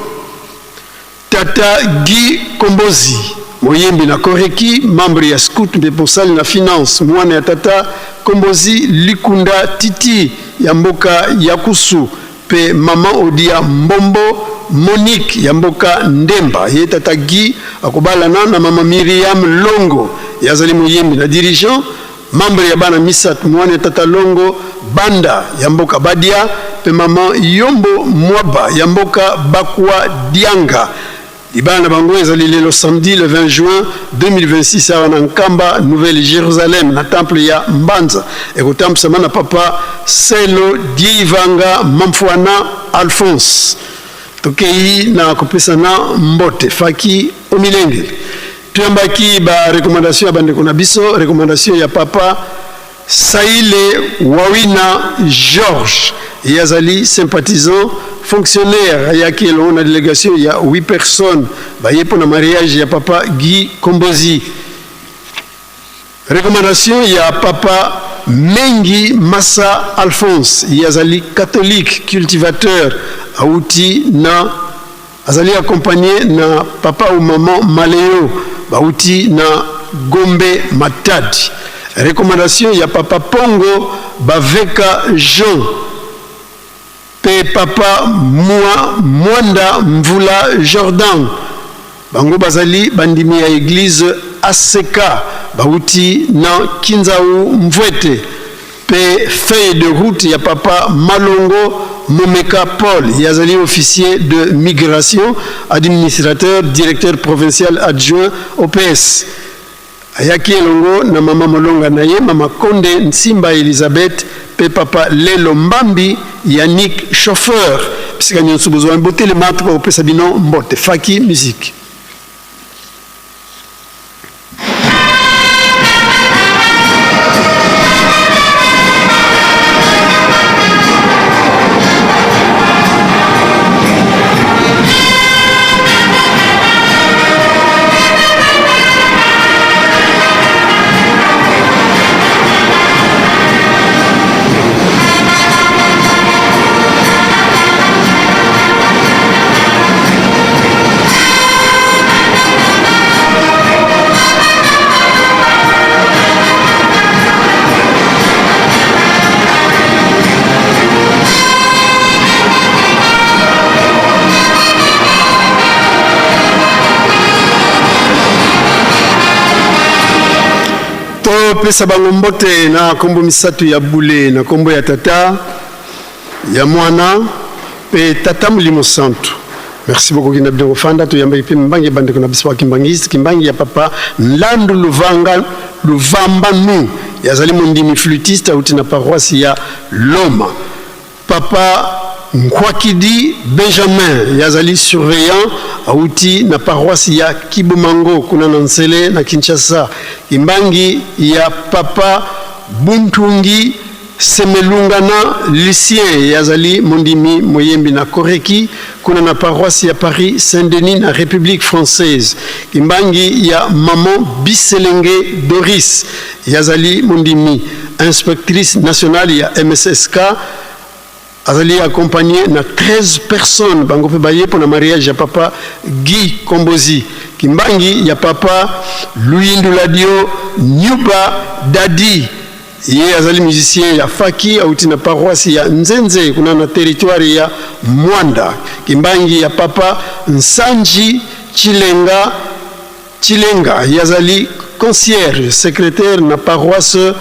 Tata Guy Kombozi, moyembi na Koreki, membre ya scout mpe mosali na finance, mwana ya tata Kombozi Likunda Titi ya mboka Yakusu mpe mama Odia Mbombo Monique ya mboka Ndemba. Ye tata Guy akobalana na mama Myriam Longo, ye azali moyembi na dirigeant, membre ya bana misato, mwana ya tata Longo Banda ya mboka Badia mpe mama Yombo Mwaba ya mboka Bakwa Dianga. Libala na bango ezali lelo samedi le 20 juin 2026 awa na Nkamba, Nouvelle Jérusalem, na temple ya Mbanza. Ekotambwisama na papa Selo Diivanga Mamfwana Alphonse. Tokei na kopesana mbote faki omilengeli. Toyambaki ba recommandation ya bandeko na biso, recommandation ya papa Saile Wawina Georges, ye azali sympathisant fonctionnaire, ayaki elongo na delegation ya 8 personnes baye mpo na mariage ya papa Guy Kombozi. Recommandation ya papa Mengi Massa Alphonse, ye azali catholique cultivateur, auti na azali accompagné na papa ou maman Maleo, bauti na Gombe Matadi. Recommandation ya papa Pongo Baveka Jean pe papa Mwa Mwanda Mvula Jordan, bango bazali bandimi ya eglise ACK, bauti na Kinzau Mvwete. Pe feuille de route ya papa Malongo Momeka Paul, ye azali officier de migration, administrateur, directeur provincial adjoint OPS. Ayaki elongo na mama molonga na ye mama Konde Nsimba Elisabeth pe papa Lelo Mbambi Yannick chauffeur. Bisika nyonso bozwami botelema tokopesa bino mbote. Faki musique. Topesa bango mbote na nkombo misato ya bule, na nkombo ya Tata, ya Mwana mpe Tata Molimo Santu. Merci beaucoup kinda bino kofanda. Toyambaki mpe mbangi ya bandeko na biso ba kimbangiste, kimbangi ya papa Nlandu Luvanga Luvambanu, yazali mondimi flûtiste auti na paroisse ya Loma. Papa Nkwakidi Benjamin yazali surveillant auti na paroisse ya Kibomango kuna na Nsele na Kinshasa. Kimbangi ya papa Buntungi Semelungana Lucien, ye azali mondimi moyembi na Koreki kuna na paroisse ya Paris Saint-Denis na Republique française. Kimbangi ya maman Biselenge Doris, ye azali mondimi inspectrice nationale ya MSSK, azali accompagné na 13 personnes, bango mpe baye mpo na mariage ya papa Guy Kombozi. Kimbangi ya papa Luyinduladio Nyuba Dadi, ye azali musicien ya Faki auti na paroisse ya Nzenze kuna na territoire ya Mwanda. Kimbangi ya papa Nsanji Chilenga Chilenga, ye azali concierge secrétaire na paroisse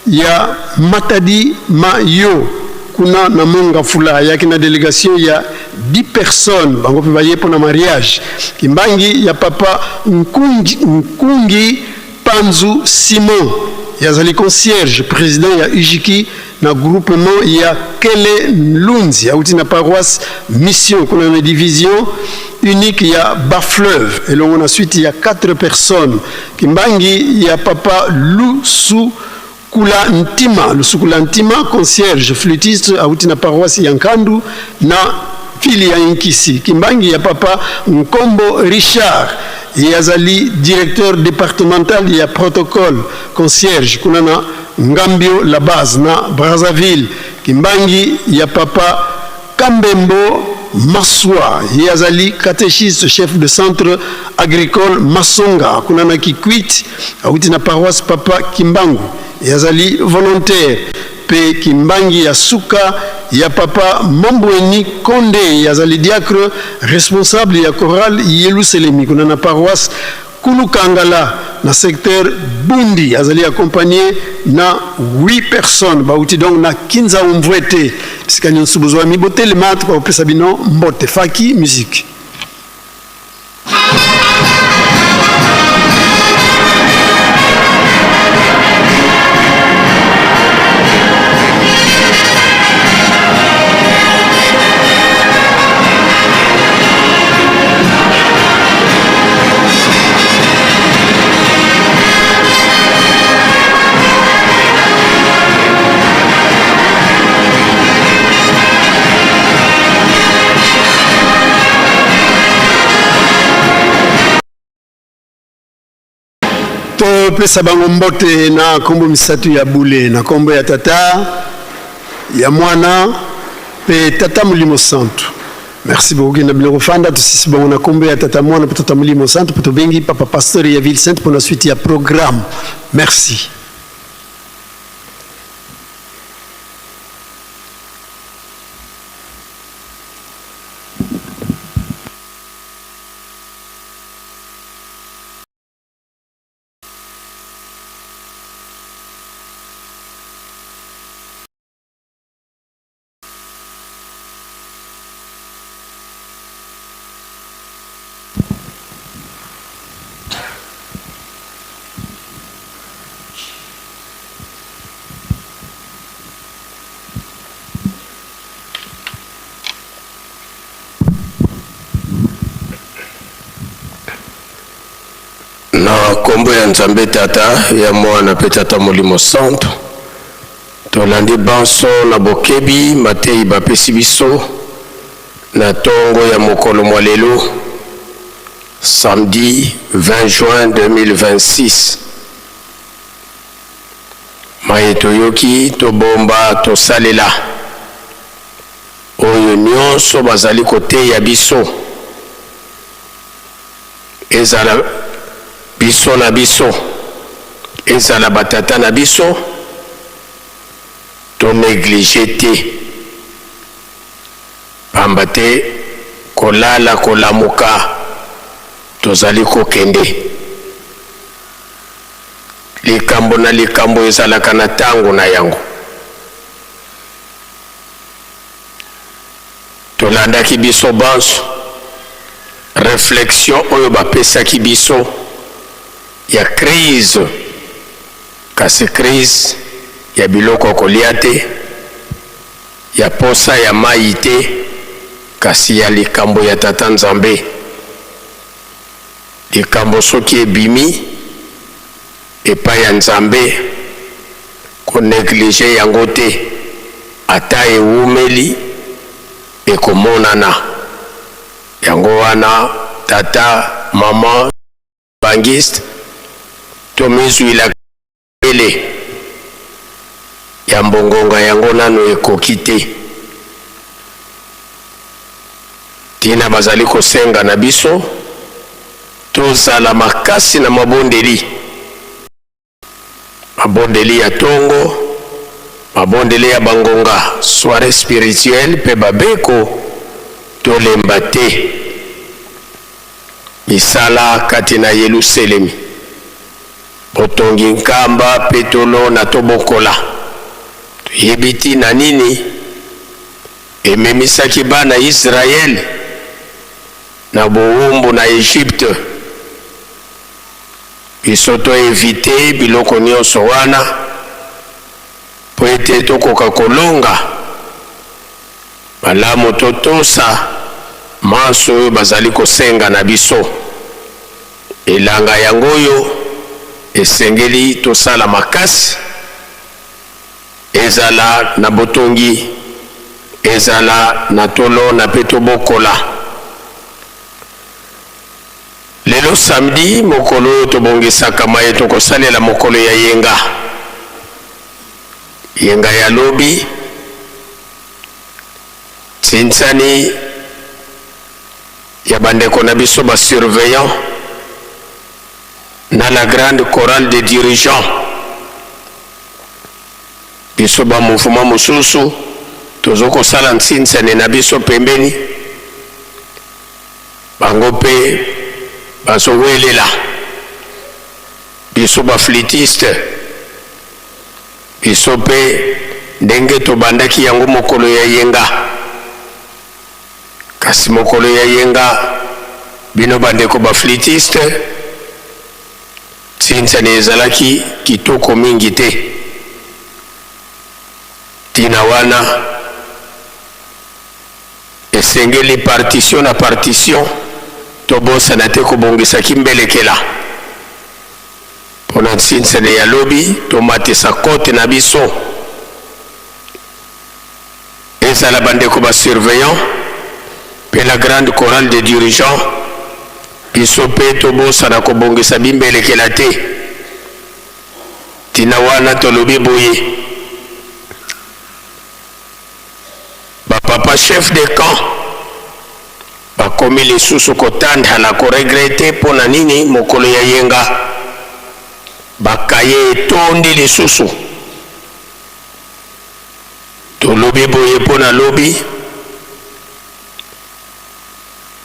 ya Matadi Mayo kuna na Mongafula, ayaki na delegation ya 10 personnes, bango mpe baye mpo na mariage. Kimbangi ya papa Nkungi, Nkungi Panzu Simon, ye azali concierge président ya UJIKI na groupement ya Kele Nlunzi, auti na paroisse Mission kuna na division unique ya Bas-Fleuve, elongo na suite ya 4 personnes. Kimbangi ya papa Lusu Kula Ntima, Lusukula Ntima, concierge flûtiste auti na paroisse ya Nkandu na fili ya Inkisi. Kimbangi ya papa Nkombo Richard, ye azali directeur départemental ya protocole concierge kuna na Ngambio la base na Brazzaville. Kimbangi ya papa Kambembo Maswa, ye azali catéchiste chef de centre agricole Masonga kuna na Kikwit, awuti na paroisse Papa Kimbangu, ye azali volontaire pe Kimbangi ya suka ya Papa Mambweni Konde, ye azali diacre responsable ya chorale Yelusalemi kuna na paroisse Kulukangala na secteur Bundi, azali accompagné na 8 personnes bauti donc na Kinza Umvwete. Bisika nyonso bozwami botelema, tokopesa bino mbote. Faki musique. Topesa bango mbote na nkombo misato ya bule, na nkombo ya Tata, ya Mwana mpe Tata Molimo Santu. Merci beaucoup kenda bino kofanda. Tosisi bango na nkombo ya Tata, Mwana mpe Tata Molimo Santu, mpo tobengi Papa Pasteur ya Ville Sainte mpo na suite ya programme. Merci. Na nkombo ya Nzambe Tata, ya Mwana mpe Tata Molimo Santu, tolandi banso na bokebi mateyi bapesi biso na tongo ya mokolo mwa lelo, samedi 20 juin 2026. Maye toyoki, tobomba, tosalela. Oyo nyonso bazali koteya biso, ezala biso na biso, ezala batata na biso, to negliger te, pamba te kolala kolamuka tozali kokende. Likambo na likambo ezalaka na tango na yango. Tolandaki biso banso reflexion oyo bapesaki biso ya crise, kasi crise ya biloko ya kolia te, ya posa ya mayi te, kasi ya likambo ya Tata Nzambe. Likambo soki ebimi epai ya Nzambe, ko negliger yango te, ata ewumeli ekomonana. Yango wana tata, maman, bangiste, tomizuilaka mayele yambo ngonga yango nanu ekoki te. Tina bazali kosenga na biso tozala makasi na mabondeli, mabondeli ya tongo, mabondeli ya bangonga, soiree spirituelle pe babeko, tolemba te. Misala kati na Yeluselemi, botongi nkamba pe tolona tobokola. Toyebi tina nini ememisaki bana Israel na bowumbu na Egypte. Biso to eviter biloko nionso wana mpo ete tokoka kolonga. Malamu totosa manso oyo bazali kosenga na biso. Elanga yango oyo esengeli tosala makasi, ezala na botongi, ezala na tolona mpe tobokola. Lelo samedi, mokolo oyo tobongisaka maye tokosalela mokolo ya yenga. Yenga ya lobi. Nsinsani ya bandeko na biso ba surveillants na la grande chorale des dirigeants. Biso ba mouvement mosusu tozo kosala nsinsani na biso pembeni, bango mpe bazowelela biso ba flûtiste. Biso mpe ndenge tobandaki yango mokolo ya yenga, kasi mokolo ya yenga bino bandeko ba flûtiste, nsinsani ezalaki kitoko mingi te. Ntina wana esengeli partition na partition tobosana te kobongisa kimbelekela. Mpo na nsinsene ya lobi, tomatisa cote na biso. Ezala bandeko ba surveillants mpe la grande chorale des dirigeants, biso mpe tobosana kobongisa bimbelekela te. Ntina wana tolobi boye, ba papa chef de camp bakomi lisusu kotandhala ko regretter mpo na nini mokolo ya yenga ba cahier etondi lisusu. Tolobi boye mpo na lobi,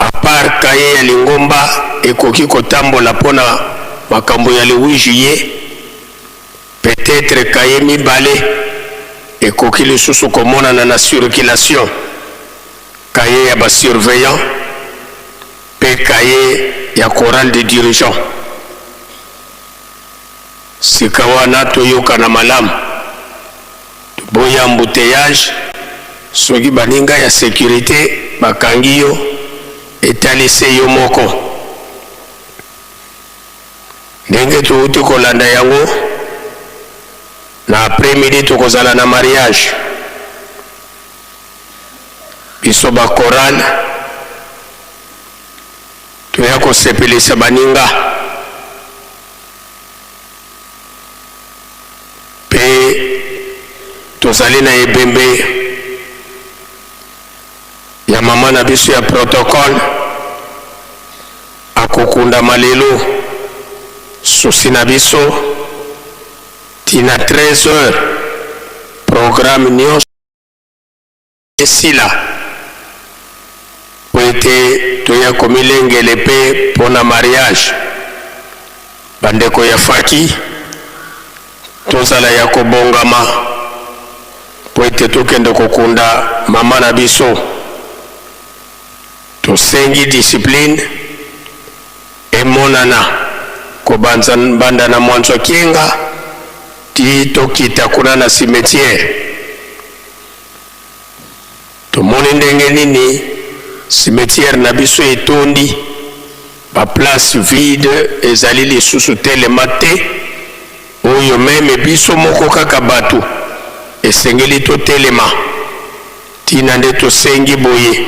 à part cahier ya lingomba ekoki kotambola mpo na makambo ya le 8 juillet, peut-etre cahier mibale ekoki lisusu komonana na circulation, cahier ya ba surveillants mpe cahier ya chorale de dirigeants. Sika wana toyokana malamu, toboyi embouteillage. Soki baninga ya securite bakangi yo, etali se yo moko. Ndenge towuti kolanda yango, na après midi tokozala na mariage. Biso ba chorale toya kosepelisa baninga mpe tozali na ebembe ya mama na biso ya protocole akokundama lelo. Susi na biso tina 13 heures programme nyonso esila mpo ete toya komilengele mpe mpo na mariage. Bandeko ya faki, tozala ya kobongama mpo ete tokende kokunda mama na biso. Tosengi discipline emonana kobanza banda na Mwanzwa Kienga ti tokita kuna na cimetière. Tomoni ndenge nini cimetière na biso etondi, ba place vide ezali lisusu telema te, oyo meme biso moko kaka batu esengeli totelema. Tina nde tosengi boye,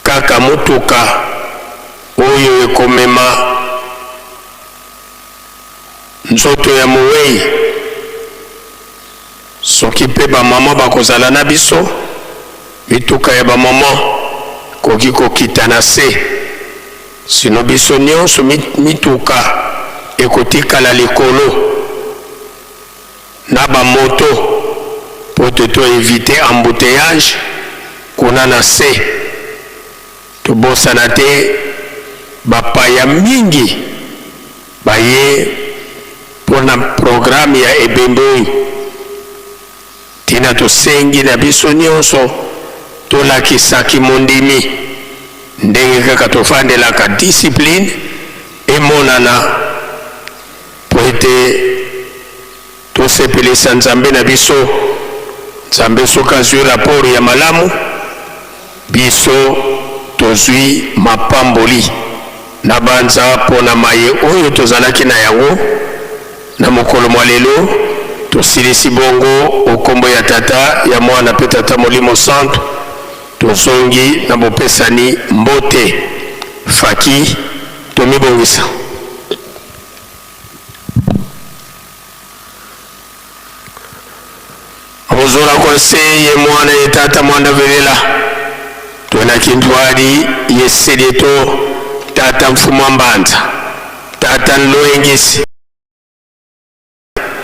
kaka motuka oyo ekomema nzoto ya mowei, soki mpe ba mama bakozala na biso, mituka ya ba mama ekoki kokita na se, sino biso nionso mituka ekotikala likolo na ba moto mpo te to eviter embouteillages kuna na se. Tobosana te bapaya mingi baye mpo na programme ya ebembe oyo. Ntina tosengi na biso nionso tolakisa kimondimi ndenge kaka tofandelaka discipline emonana mpo ete tosepelisa Nzambe na biso. Nzambe soki azwi rapport ya malamu, biso tozwi mapamboli. Nabanza mpo na maye oyo tozalaki na yango na mokolo mwa lelo, tosilisi bongo o nkombo ya Tata, ya Mwana mpe Tata Molimo Santu, tozongi na bopesani mbote. Faki, tomibongisa. Mozora ko. Kwa se ye mwana ye tata mwanda velela twena kintwadi ye sedeto tata mfumu mbanza tata nloengisi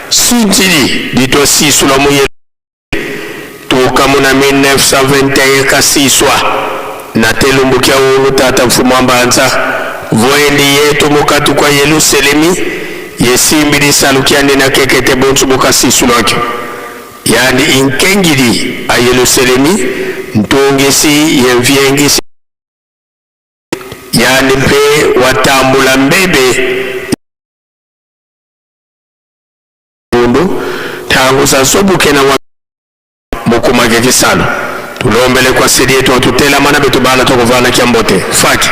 sintili litwasisula muye tuka muna 1921 kasiswa na telumbukia ulu tata mfumu mbanza voendi yetu mukatu kwa Yerusalemi yesimbilisa lukiandi na kekete bonsu bukasisulwakyo yani inkengili a Yerusalemi ntungisi yemvyengisi yani mpe watambula mbebe bundu tangu sasobuke na mukumake kisalo tulombele kwa siri yetu atutela mana betu bana tokuvana kyambote faki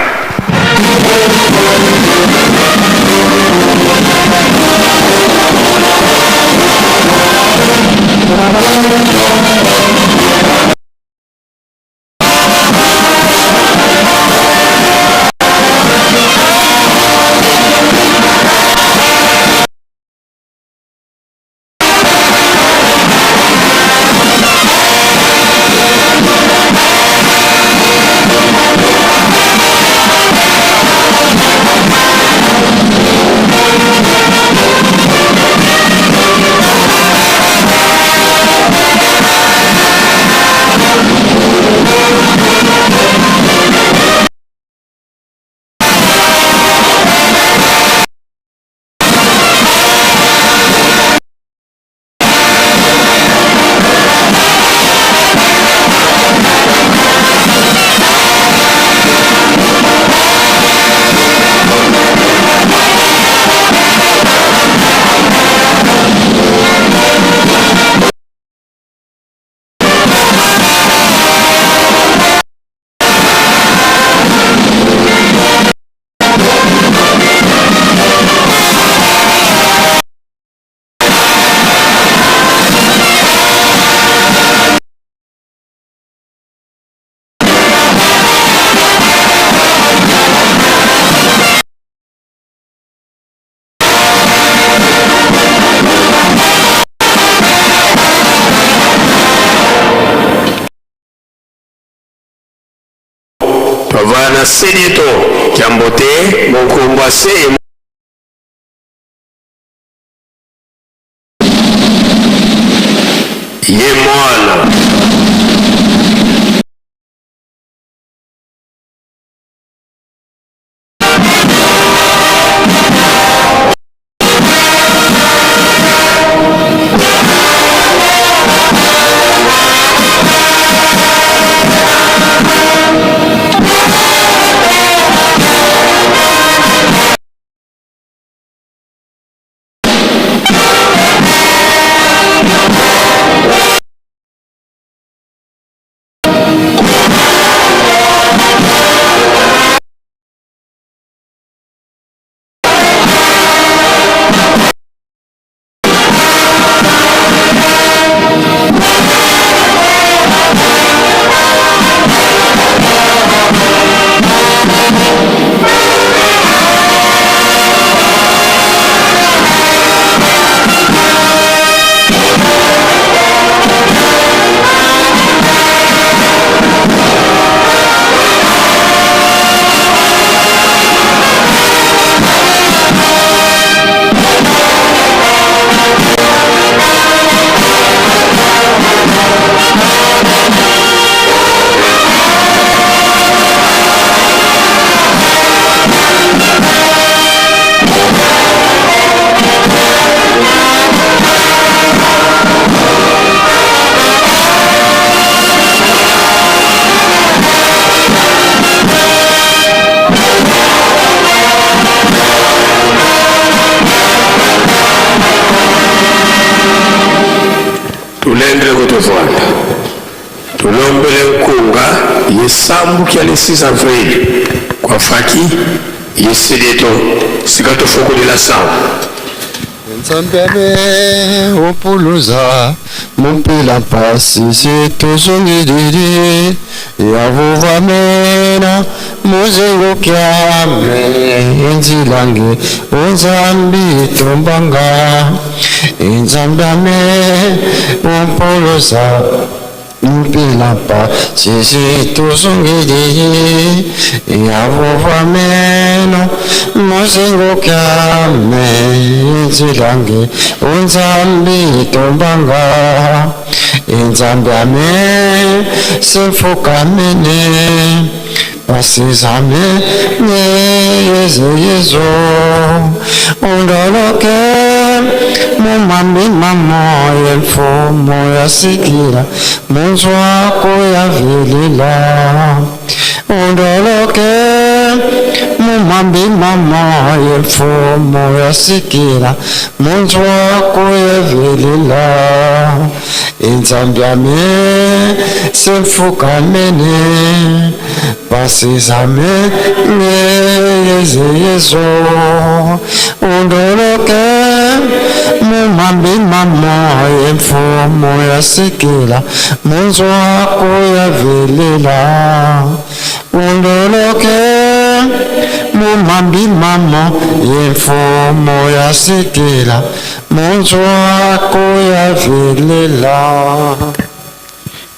Twavana sedieto kyambote mukumbwa se ye mwana tulendele kutuvwanda tulombele nkunga yesambuki ale 6 avril kwa faki yesilieto sika tofokolela sawa Nzambe opuluza mompela mpasi se tozongilili yavuvame. Amena muzengo kyame enzilange unzambi tombanga inzambi ame umpolosa mpilapa sisi tuzungili yavuvameno muzengo kyame enzilange unzambi tombanga inzambi ame simfukamene pasizame yezu yezu undoloke mumambi mamo yemfumo yasikila munzwako yavilila undoloke mumambi mamo yemfumo yasikila munzwako yavilila inzambi ame simfukamene pasizame yezu yezu undoloke mumambi mamo yemfumo yasikila munzwako yavilila undoloke mumambi mamo yemfumo yasikila munzwako yavilila.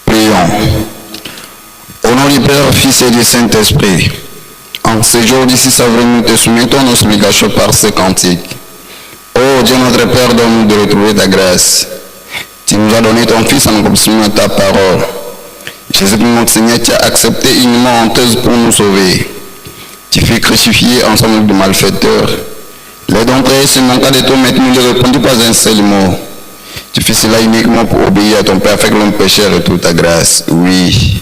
Prions. Au nom du Père, Fils et du Saint-Esprit, en ce jour du 6 avril, nous te soumettons nos supplications par ce cantique. Ô Dieu notre Père, donne-nous de retrouver ta grâce. Tu nous as donné ton Fils en accomplissement de ta parole. Jésus, notre Seigneur, tu as accepté une mort honteuse pour nous sauver. Tu fus crucifié ensemble avec des malfaiteurs. Les d'entre eux se manqua de toi, mais tu ne leur répondis pas un seul mot. Tu fis cela uniquement pour obéir à ton Père, afin que l'homme pécheur retrouve ta grâce. Oui.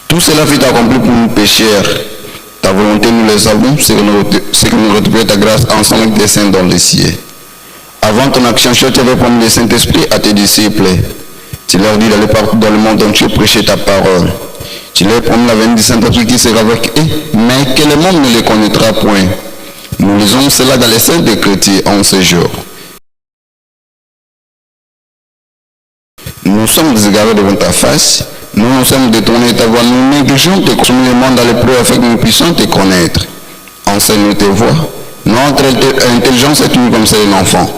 Tout cela fut accompli pour nous pécheurs. Ta volonté, nous le savons, c'est que nous retrouvions ta grâce ensemble avec tes saints dans les cieux. Avant ton action, tu avais promis le Saint-Esprit à tes disciples. Tu leur dis d'aller partout dans le monde entier prêcher ta parole. Tu leur promis la venue du Saint-Esprit qui sera avec eux, mais que le monde ne les connaîtra point. Nous lisons cela dans les Saintes Écritures en ce jour. Nous sommes égarés devant ta face, nous nous sommes détournés de ta voix, nous négligeons tes conseils, le monde dans l'épreuve afin que nous puissions te connaître. Enseigne-nous tes voies. Notre intelligence est une comme celle d'un enfant.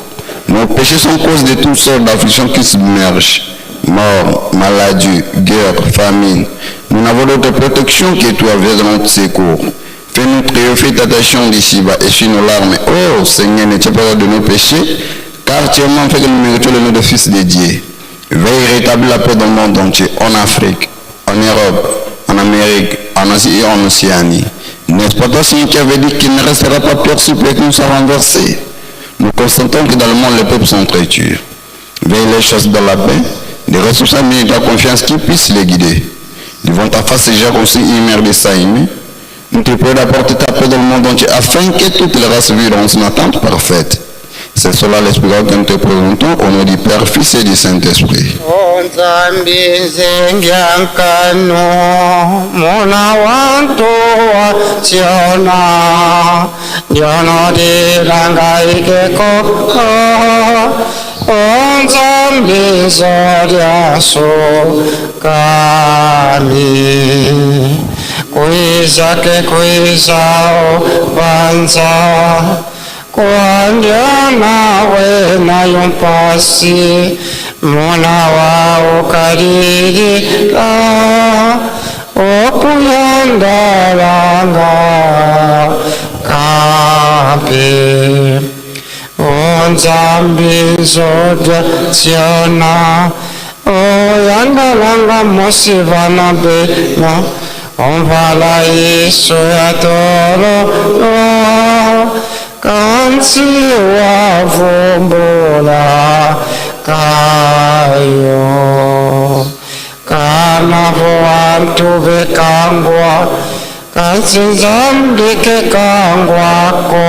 Nos péchés sont cause de toutes sortes d'afflictions qui submergent. Mort, maladie, guerre, famine. Nous n'avons d'autre protection que toi, viens dans notre secours. Fais-nous triompher ta passion d'ici-bas, essuie nos larmes. Oh Seigneur, ne tiens pas de nos péchés, car tu es fait que nous méritions le nom de Fils de Dieu. Veille rétablir la paix dans le monde entier, en Afrique, en Europe, en Amérique, en Asie et en Océanie. N'est-ce pas toi, Seigneur, qui avait dit qu'il ne restera pas pierre sur pierre qui nous soit renversée? Nous constatons que dans le monde, les peuples s'entretuent. Veille les choses dans la paix, des responsables de ta confiance qui puissent les guider. Devant ta face, déjà aussi immergé de Saïm, nous te prions d'apporter ta paix dans le monde entier afin que toutes les races vivent dans une attente parfaite. C'est cela l'Esprit que nous te présentons au nom du Père, Fils et du Saint-Esprit. Nzambi nzengyankano muna wantu wa siona ndiono dilangaikeko Nzambi zolyaso kami kuizake kuizao banza kuandiana wena yompasi muna wao karirira okuyandalanga kampe onzambi zodya tsiona oyandalanga mosivana bena omvala iso ya tolo kansi wavumbula kayo kana vantu vekangwa kansi nzambi kekangwako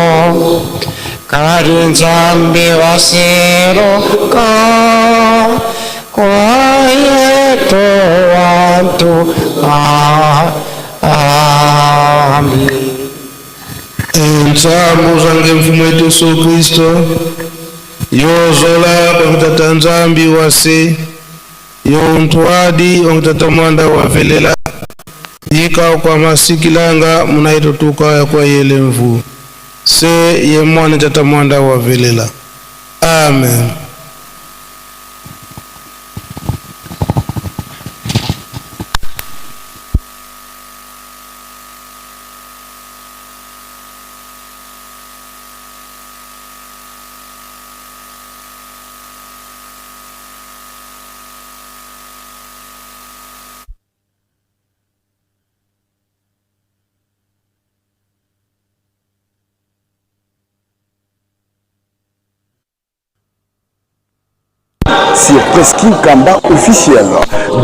kali nzambi waseroka kwayeto wantu amen. Nsambo zange mfumu wetu Yesu Kristo yozola kwangitata nzambi wase yontwadi wangitata mwanda wavelela Yika kwa masikilanga munaitutuka ya kwa yele mvu. Se ye mwana tata mwanda wa velela. Amen. Sur Presqu'île Kamba officiel.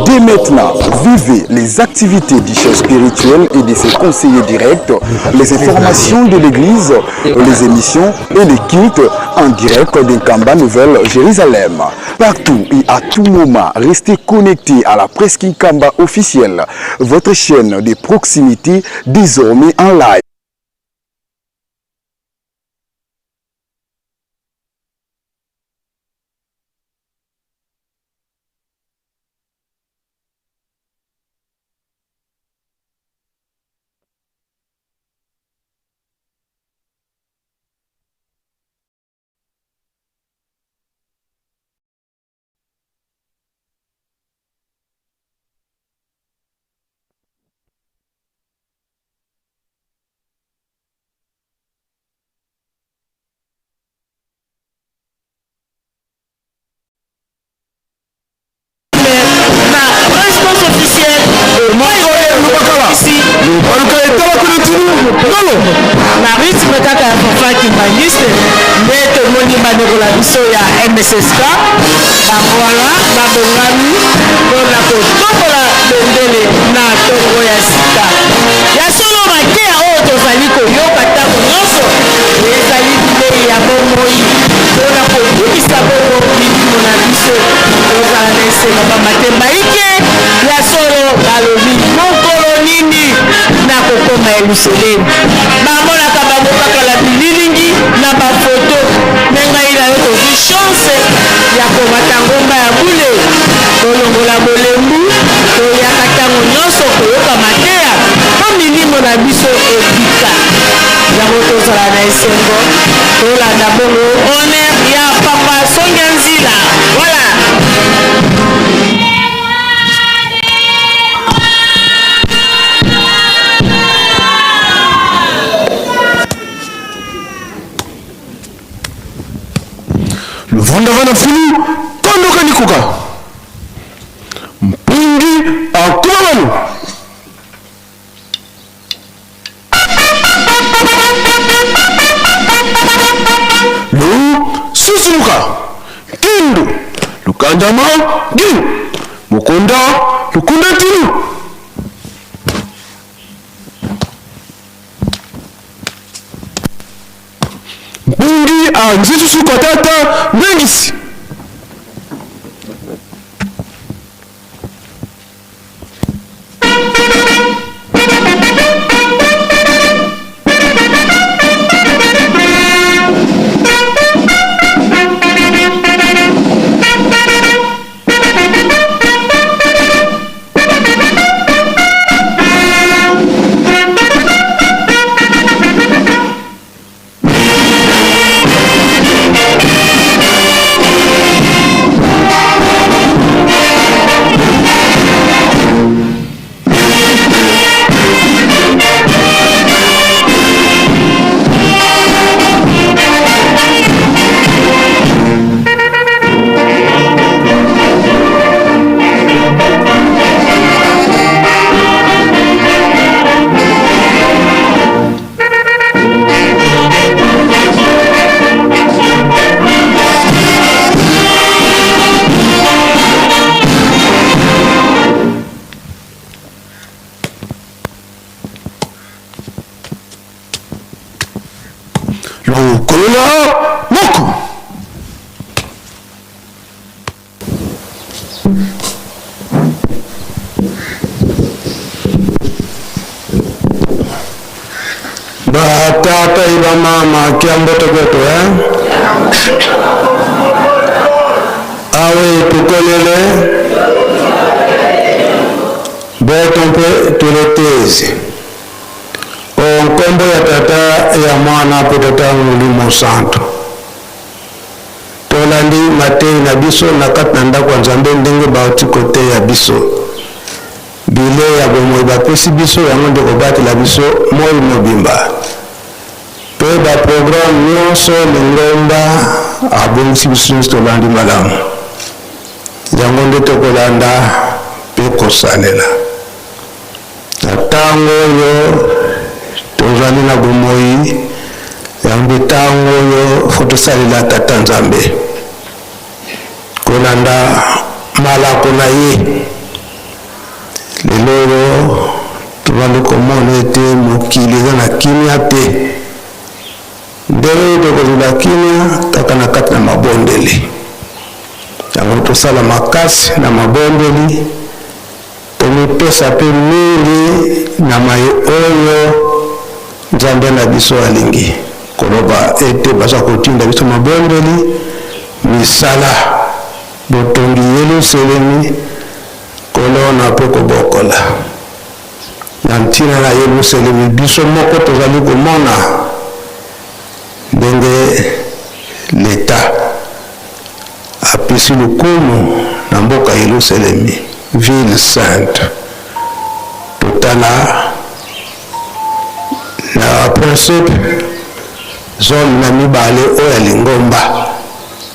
Dès maintenant, vivez les activités du chef spirituel et de ses conseillers directs, les informations de l'église, les émissions et les cultes en direct de Kamba Nouvelle Jérusalem. Partout et à tout moment, restez connectés à la Presqu'île Kamba officielle, votre chaîne de proximité désormais en live. Na rythme kaka ya fanfare kimbanguiste nde tomoni bandeko na biso ya mssk bango wana babongami mpona kotombola bendele na ntongo ya sika. Ya solo, mateya oyo tozali koyoka ntango nyonso ezali bilei ya bomoi mpo na kobikisa bongo milimo na biso. Tozala na esengo mpamba te baike ya solo balobi, Mokolo nini nakokoma Yelusalemi? Bamonaka bango kaka na bililingi, na bafoto, me ngai na yo tozwi chance ya komata ngomba ya bule, tolongola bolembu, toyaka ntango nyonso koyoka mateya mpo milimo na biso ebika. Yango tozala na esengo, tolanda bongo honneur ya Papa Songia Nzila. Voilà. Luvanda vana fulu kondoka nikuka mpungi akuma banu. Lu susumuka kindu lukandama gilu mukunda lukunda ntilu. Mpungi anzisusu kwa tata ndengisi. Lokolola moko. Batata iba mama kiamboto kwetu eh? Awe tukolele. Beto mpe tuletezi. O nkombo ya Tata, ya Mwana mpe Tata Molimo Santu. Tolandi mateyi na biso na kati na ndako ya Nzambe ndenge bauti koteya biso. Bilei ya bomoi bapesi biso yango nde kobatela biso moi mobimba. Mpe ba programme nyonso lingomba abongisi biso nyonso tolandi malamu. Yango nde tokolanda mpe kosalela. Na ntango oyo tozali na bomoi, yango nde ntango oyo fo tosalela Tata Nzambe, kolanda malako na ye. Lelo oyo tozali komona ete mokili eza na kimia te. Ndenge tokozela kimia kaka na kati na mabondeli. Yango tosala makasi na mabondeli, tomipesa mpe mingi na maye oyo Nzambe na biso alingi. Koloba ete baza kotinda biso mabondeli, misala, botongi Yeluselemi, kolona mpe kobokola. Na ntina na Yelusalemi, biso moko tozali komona ndenge Leta apesi lokumu na mboka Yelusalemi, ville sainte. Totala na principe 12 oyo ya lingomba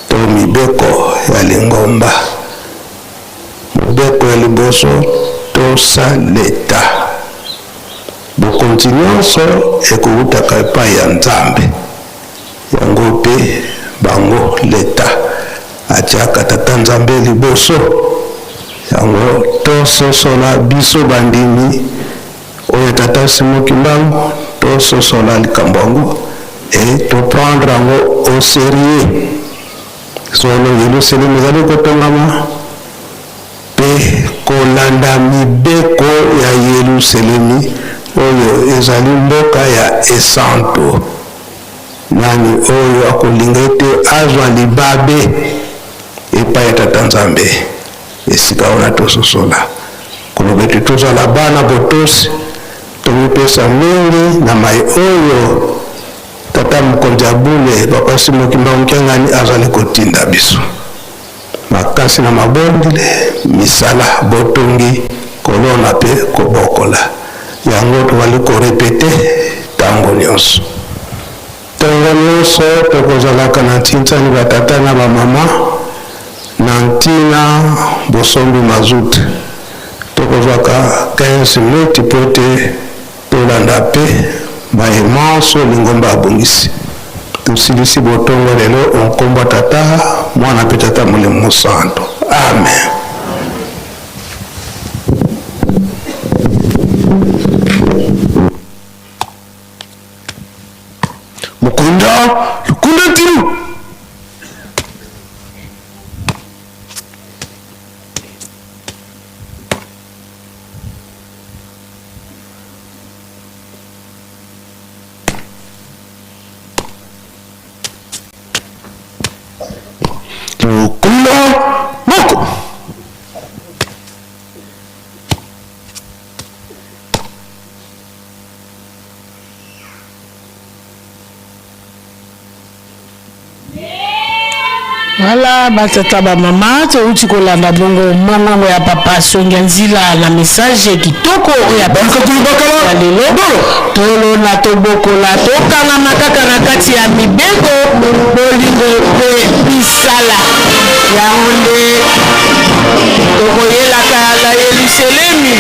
to mibeko ya lingomba. Mobeko ya liboso, tosa Leta. Bokonzi nyonso ekowutaka epai ya Nzambe. Yango mpe bango Leta atiaka Tata Nzambe liboso. Yango tososola biso bandimi oyo Tata Simon Kimbangu, tososola likambo yango et to prendre yango au serieux. Solo, Yelusaleme ezali kotongama, mpe kolanda mibeko ya Yelusalemi oyo ezali mboka ya esantu. Nani oyo akolinga ete azwa libabe epai ya Tata Nzambe? Esika wana tososola koloba ete tozala bana botosi, tomipesa mingi na mai oyo Tata mokonzi ya bule, Papa Simon Kimbangu Kiangani azali kotinda biso makasi na mabondeli, misala, botongi, kolona pe kobokola. Yango tozali ko repeter tango nionso. Tongo nionso tokozalaka na ntinsani ba tata na ba mama na ntina bosombi mazout. Tokozwaka 15 minutes po ete Tolanda mpe maye manso lingomba abongisi. Tosilisi botongo lelo o nkombo ya Tata, Mwana mpe Tata Molimo Mosantu. Amen. Mukunda lukunda ntilu. Lukunda moko. Voilà, batata ba mama touti kolanda bongo mongongo ya papa Songia Nzila na message kitoko oyo ya lelo. Tolona, tobokola, tokangama kaka na kati ya mibeko, bolingo mpe misala. Yango nde tokoyelaka na Yelusalemi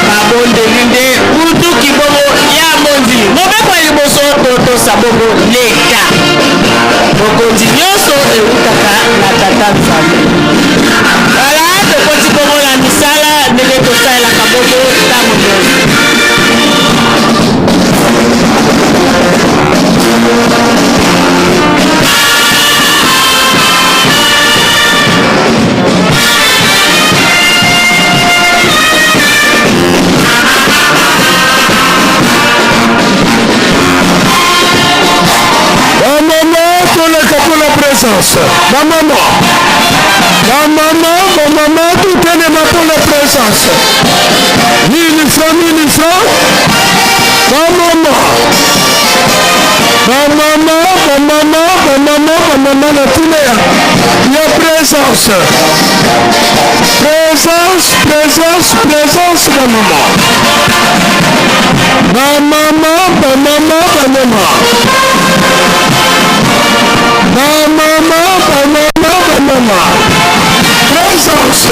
mabondeli nde butu kibongo ya mondi. Mobeko ya liboso, totosa bongo leta. Bokonzi nyonso ewutaka na Tata Nzambe. Voilà, tokoti bongo na misala ndenge tosalelaka bongo ntango nyonso. Bamama toleka mpo na présence. Bamama, bamama, bamama totelema mpo na présence. mama na ntina ya ya présence. Présence, présence, présence ba mama. Ba mama, ba mama, ba mama. Ba mama, ba mama, ba mama. Présence.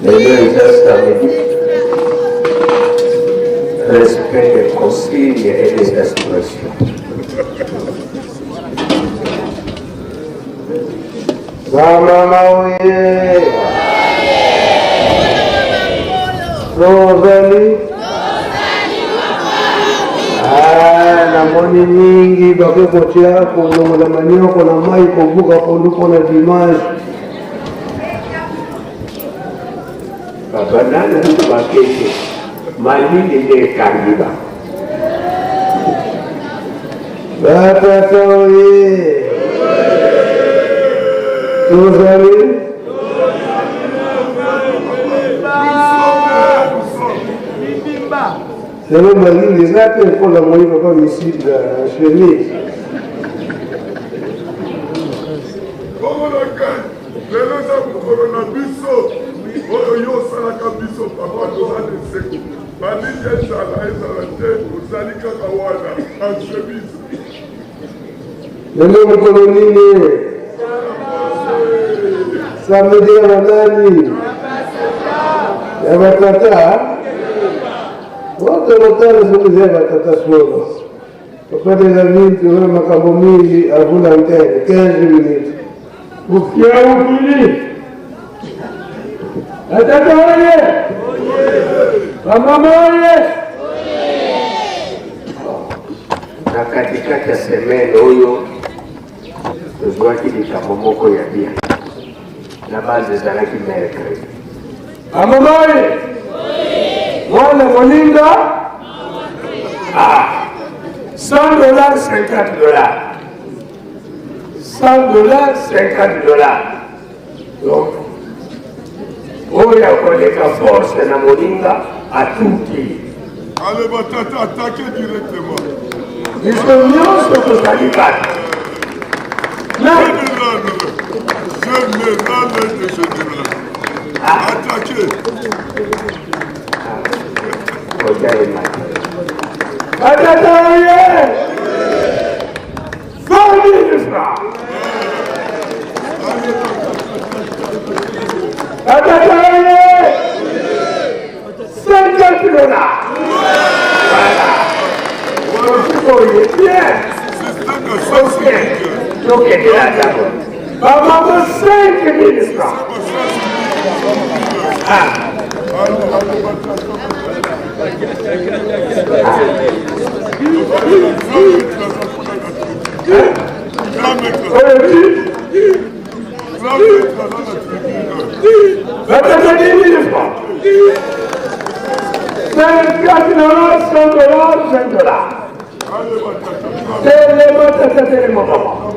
Lelo eza samedi. Respect des consignes et des instructions. Bamama oye! Tozali? Ah, namoni mingi bake kotia kolongola manioko na mai kobuka pondu mpo na dimanche. Papa nanu kutu bakete malili nde ekangi ba. Batata oye! Tozali? Lelo malili eza te mpo na moi papa misili na chemise. Lelo eza mokolo na biso oyo yo osalaka biso papa, toza na esengo. Balingi ezala ezala te, ozali kaka wana en chemise. Lelo mokolo nini? Samedi ya banani? Ya batata? Otolotala soki eza ya batata solo. Papa de la ville, toza na makambo mingi avant l'antenne, 15 minutes. Ukiaukili. Batata oye! Bamama oye! Na katikati ya semaine oyo tozwaki likambo moko ya bien na base ezalaki mercredi. Bamama oye! Mwana moninga ah, 100 dollars, 50 dollars, 100 dollars, 50 dollars. Donc oyo akoleka force na moninga atuti. Allez, batata, attaquez directement. Biso nyonso tozali bato. Général, général de général. Attaquez. Batata oye! 20 000 francs. Batata oye! 50 dollars. Voilà. Oye, bien. Ok. Tokende na d'abord. Bamama, 5 000 francs. Ah. Oyo Batata, 10 000 francs. 50 dollars, 100 dollars, 20 dollars. Telema tata, telema mama.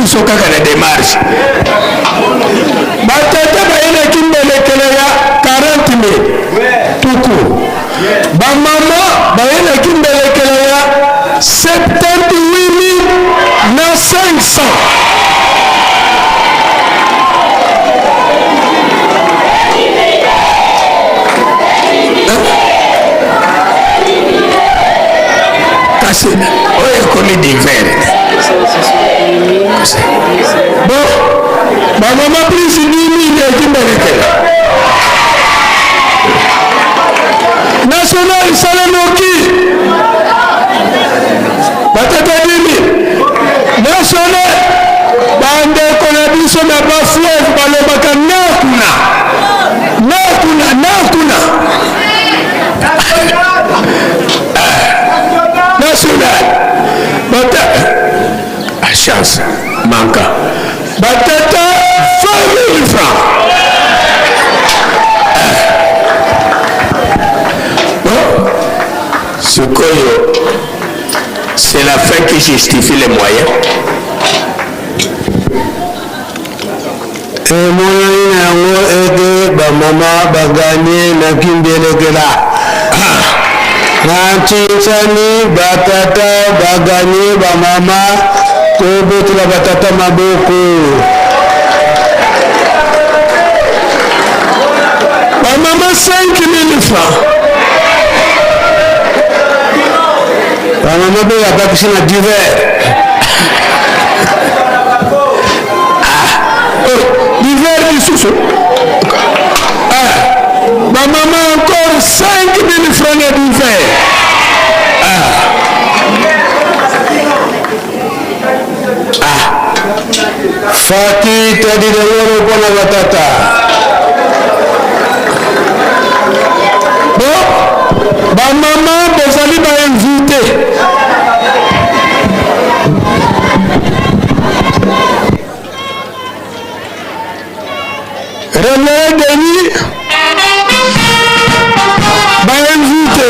Biso kaka na démarche. Batata bayelaki mbelekele ya 40 000 tuku, bamama bayelaki mbelekele ya 78 000 na 500. Kasi oyo ekomi divers. Bon, bamama plus 10 000 ekimbelekela national salenoki, batata 10 000 national. Bandeko na biso na bafleuve balobaka na kuna na kuna na kuna national. Bata chance manka, batata 20 000 francs. Bon, sikoyo c'est la fin qui justifie les moyens. Emonani na yango ete bamama baganye na kimbelekela. Na ntinsani, batata baganye bamama. Tobetela batata maboko. Bamama 5000 francs. Bamama mpe babakisi na divers. Divers lisusu. Bamama encore 5000 francs na divers. Fati tadileloro mpona batata. Bon, bamama bozali bainvité. Révérend Denis, bainvité.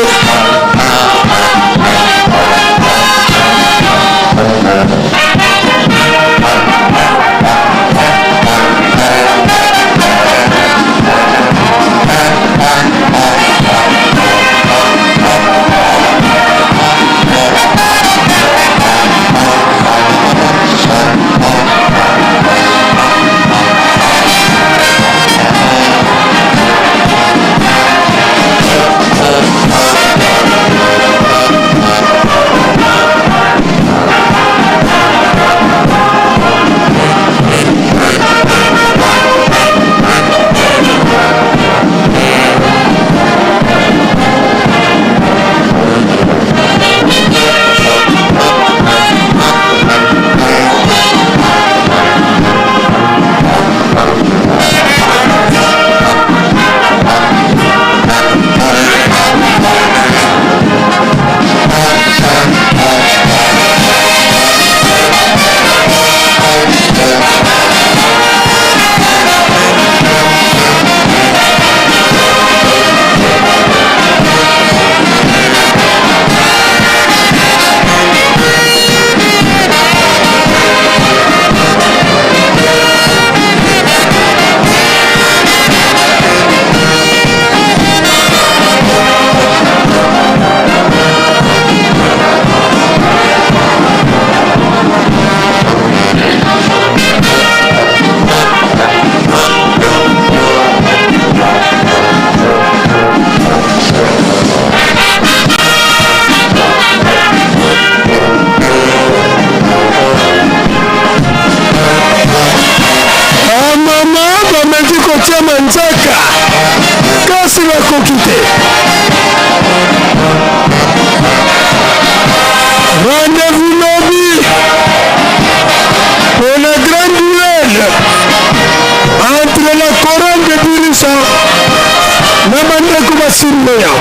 Bamama bameki kotia manzaka, kasi bakoki te. Rendez-vous lobi pour le grand duel entre la couronne de Birisa na bandeko basurveillant.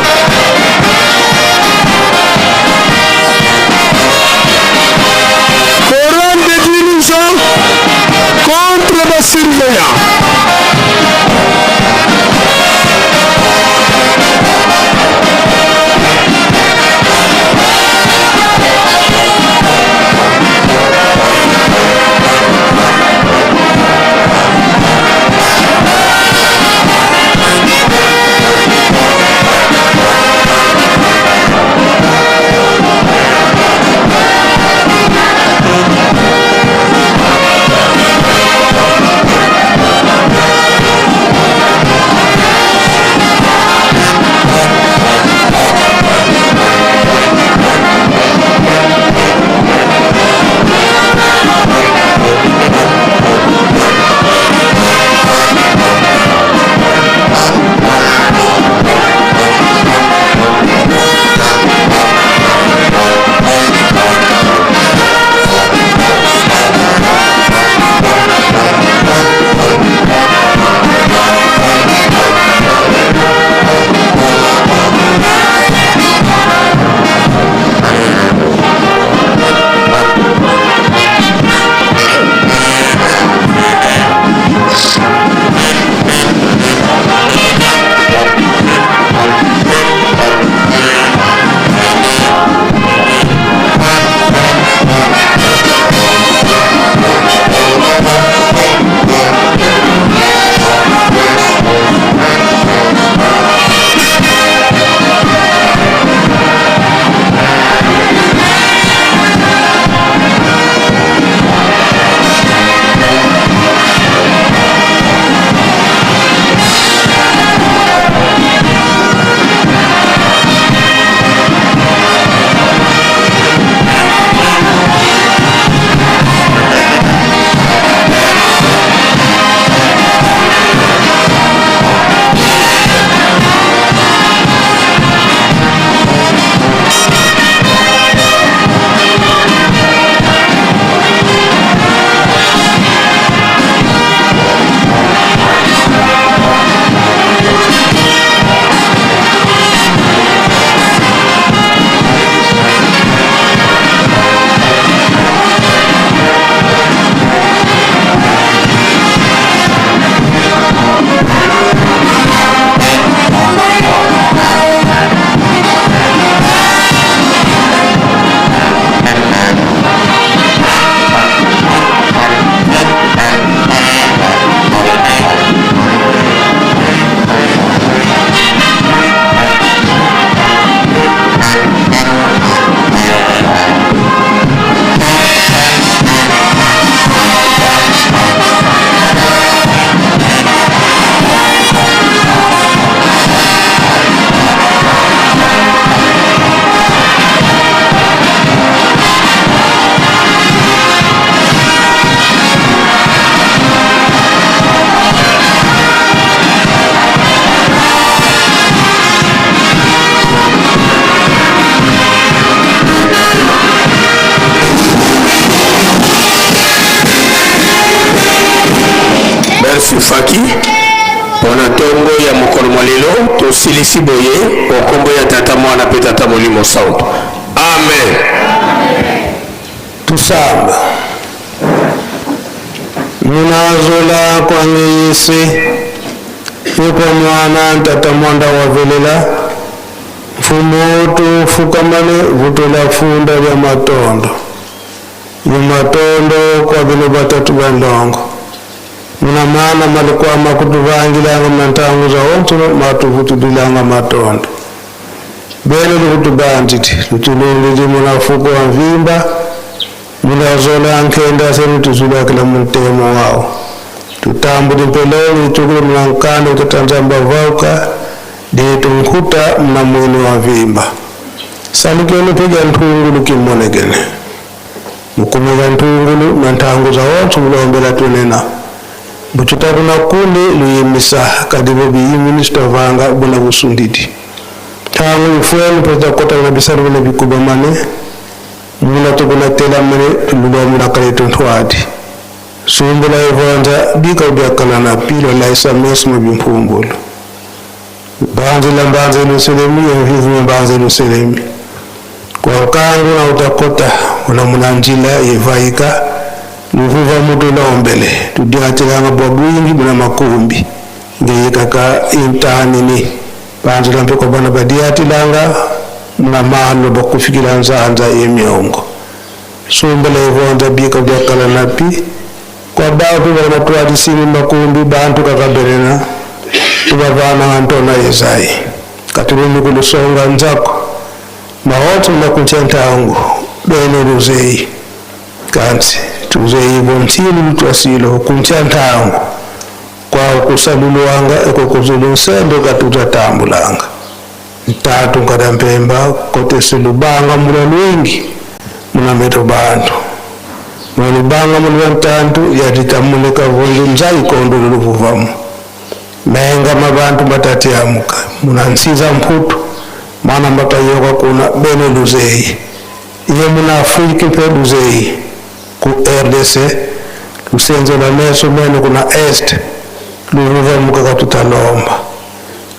Couronne de dirigeants contre basurveillant. bakufaki. Mpo na ntongo ya mokolo mwa lelo, tosilisi boye o nkombo ya Tata, Mwana mpe Tata Molimo Santu. Amen. Tusamba munazola kwangeyese yuko mwana ntata mwanda wavelela mfumo tufukamane vutola funda lya matondo mumatondo kwa bino batatu ba ndongo muna mana malikwama kutuvangilanga muna za ontulo matuvutudilanga matondo bene lukutubanditi lutulungili munafuko wa mvimba munazola nkenda senu tuzulakila muntemo wao tutambuli mpeloni tukule muna utatanzamba vauka ditunkuta muna mwini wa vimba salikeni piga ntungulu kimonekene mukumila ntungulu na ntangu za wonso mulombela tunena bututakuna kundi luyimisa kadibo biyiminista vanga buna busundidi tangu ifwenu pesa kota na bisaru na bikuba mane muna tukuna tela mane tululwa kale tuntwadi sumbula ivonza bika byakala na pilo laisa mesmo bimpumbulu banzi la mbanzi luselemi yevivu mbanzi luselemi kwa ukangu na utakota una munanjila yevaika luvuva mutu lombele tudiatilanga bwa bwingi muna makumbi ngeyikaka intanini banzi la mpeko bana badiatilanga muna malo bakufikila nzanza yemyongo sumbela ivonza bika byakala napi kwa baku bana twalisini makumbi bantu kakaberena tubavana antona yezai katulumi kulusonga nzako maoto nakuntya ntangu bene luzeyi kanti tuzeyi bontini lutwasilo kuntya ntangu kwa kusalulwanga ekokuzulu nsembe katutatambulanga ntatu nkata mpemba kotese lubanga mula lwingi muna meto bantu muna lubanga mula ntantu yatitamuleka vundu nzai kondo luluvuvamu menga mabantu batatiamuka muna nsiza mputu mana mbatayoka kuna bene luzeyi iye muna Afrika pe luzeyi ku RDC lusenzo la meso mene kuna est luvuva muka katutalomba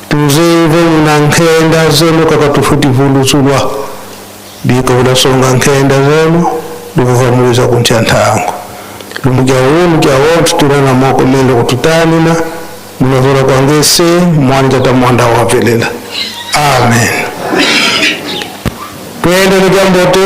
tuzeyi muna nkenda zenu kakatufuti vulusulwa biko ulasonga nkenda zenu luvuva muliza kuntya ntango lumbuja unu kya wontu tulana moko mendo kututanina munazora kwangese mwana tata mwanda wavelela. Amen. Twende ligambote.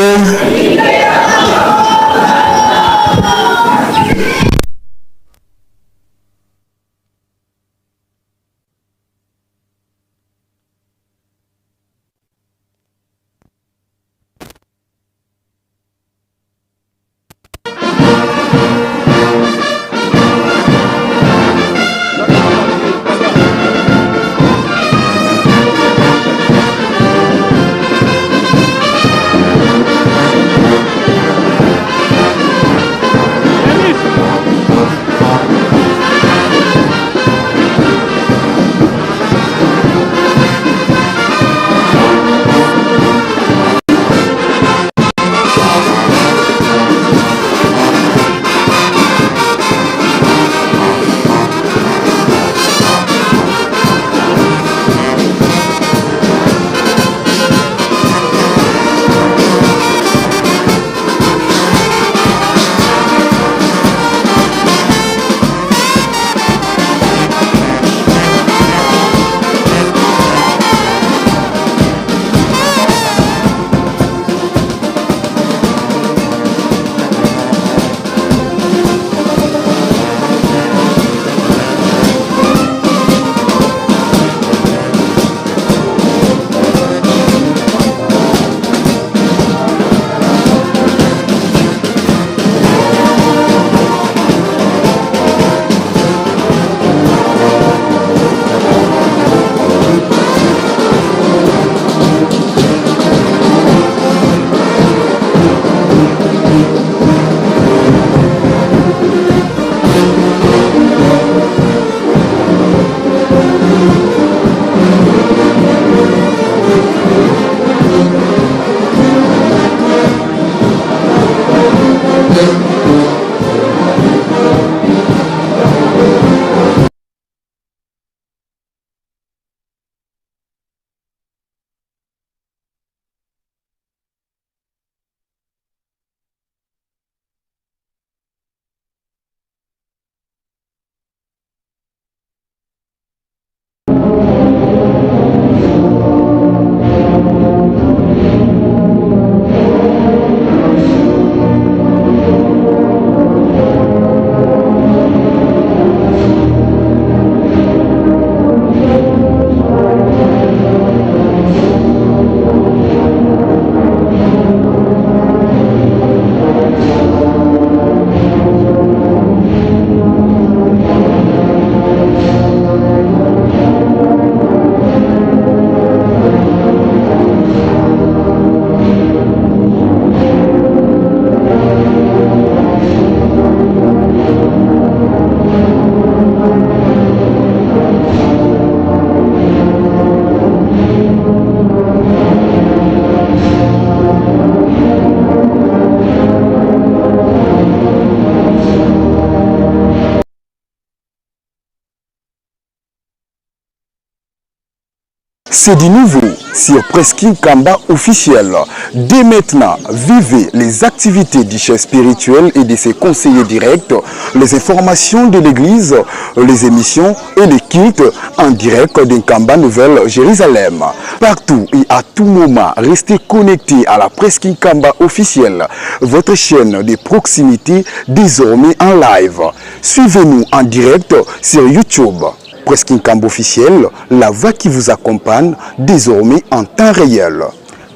C'est du nouveau sur Presqu'île Kamba officiel. Dès maintenant, vivez les activités du chef spirituel et de ses conseillers directs, les informations de l'église, les émissions et les cultes en direct d'Nkamba Nouvelle Jérusalem. Partout et à tout moment, restez connectés à la Presqu'île Kamba officielle, votre chaîne de proximité désormais en live. Suivez-nous en direct sur YouTube. Presqu'île Kamba officiel, la voix qui vous accompagne désormais en temps réel.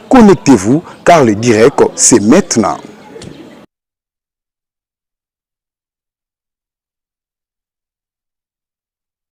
Connectez-vous car le direct, c'est maintenant.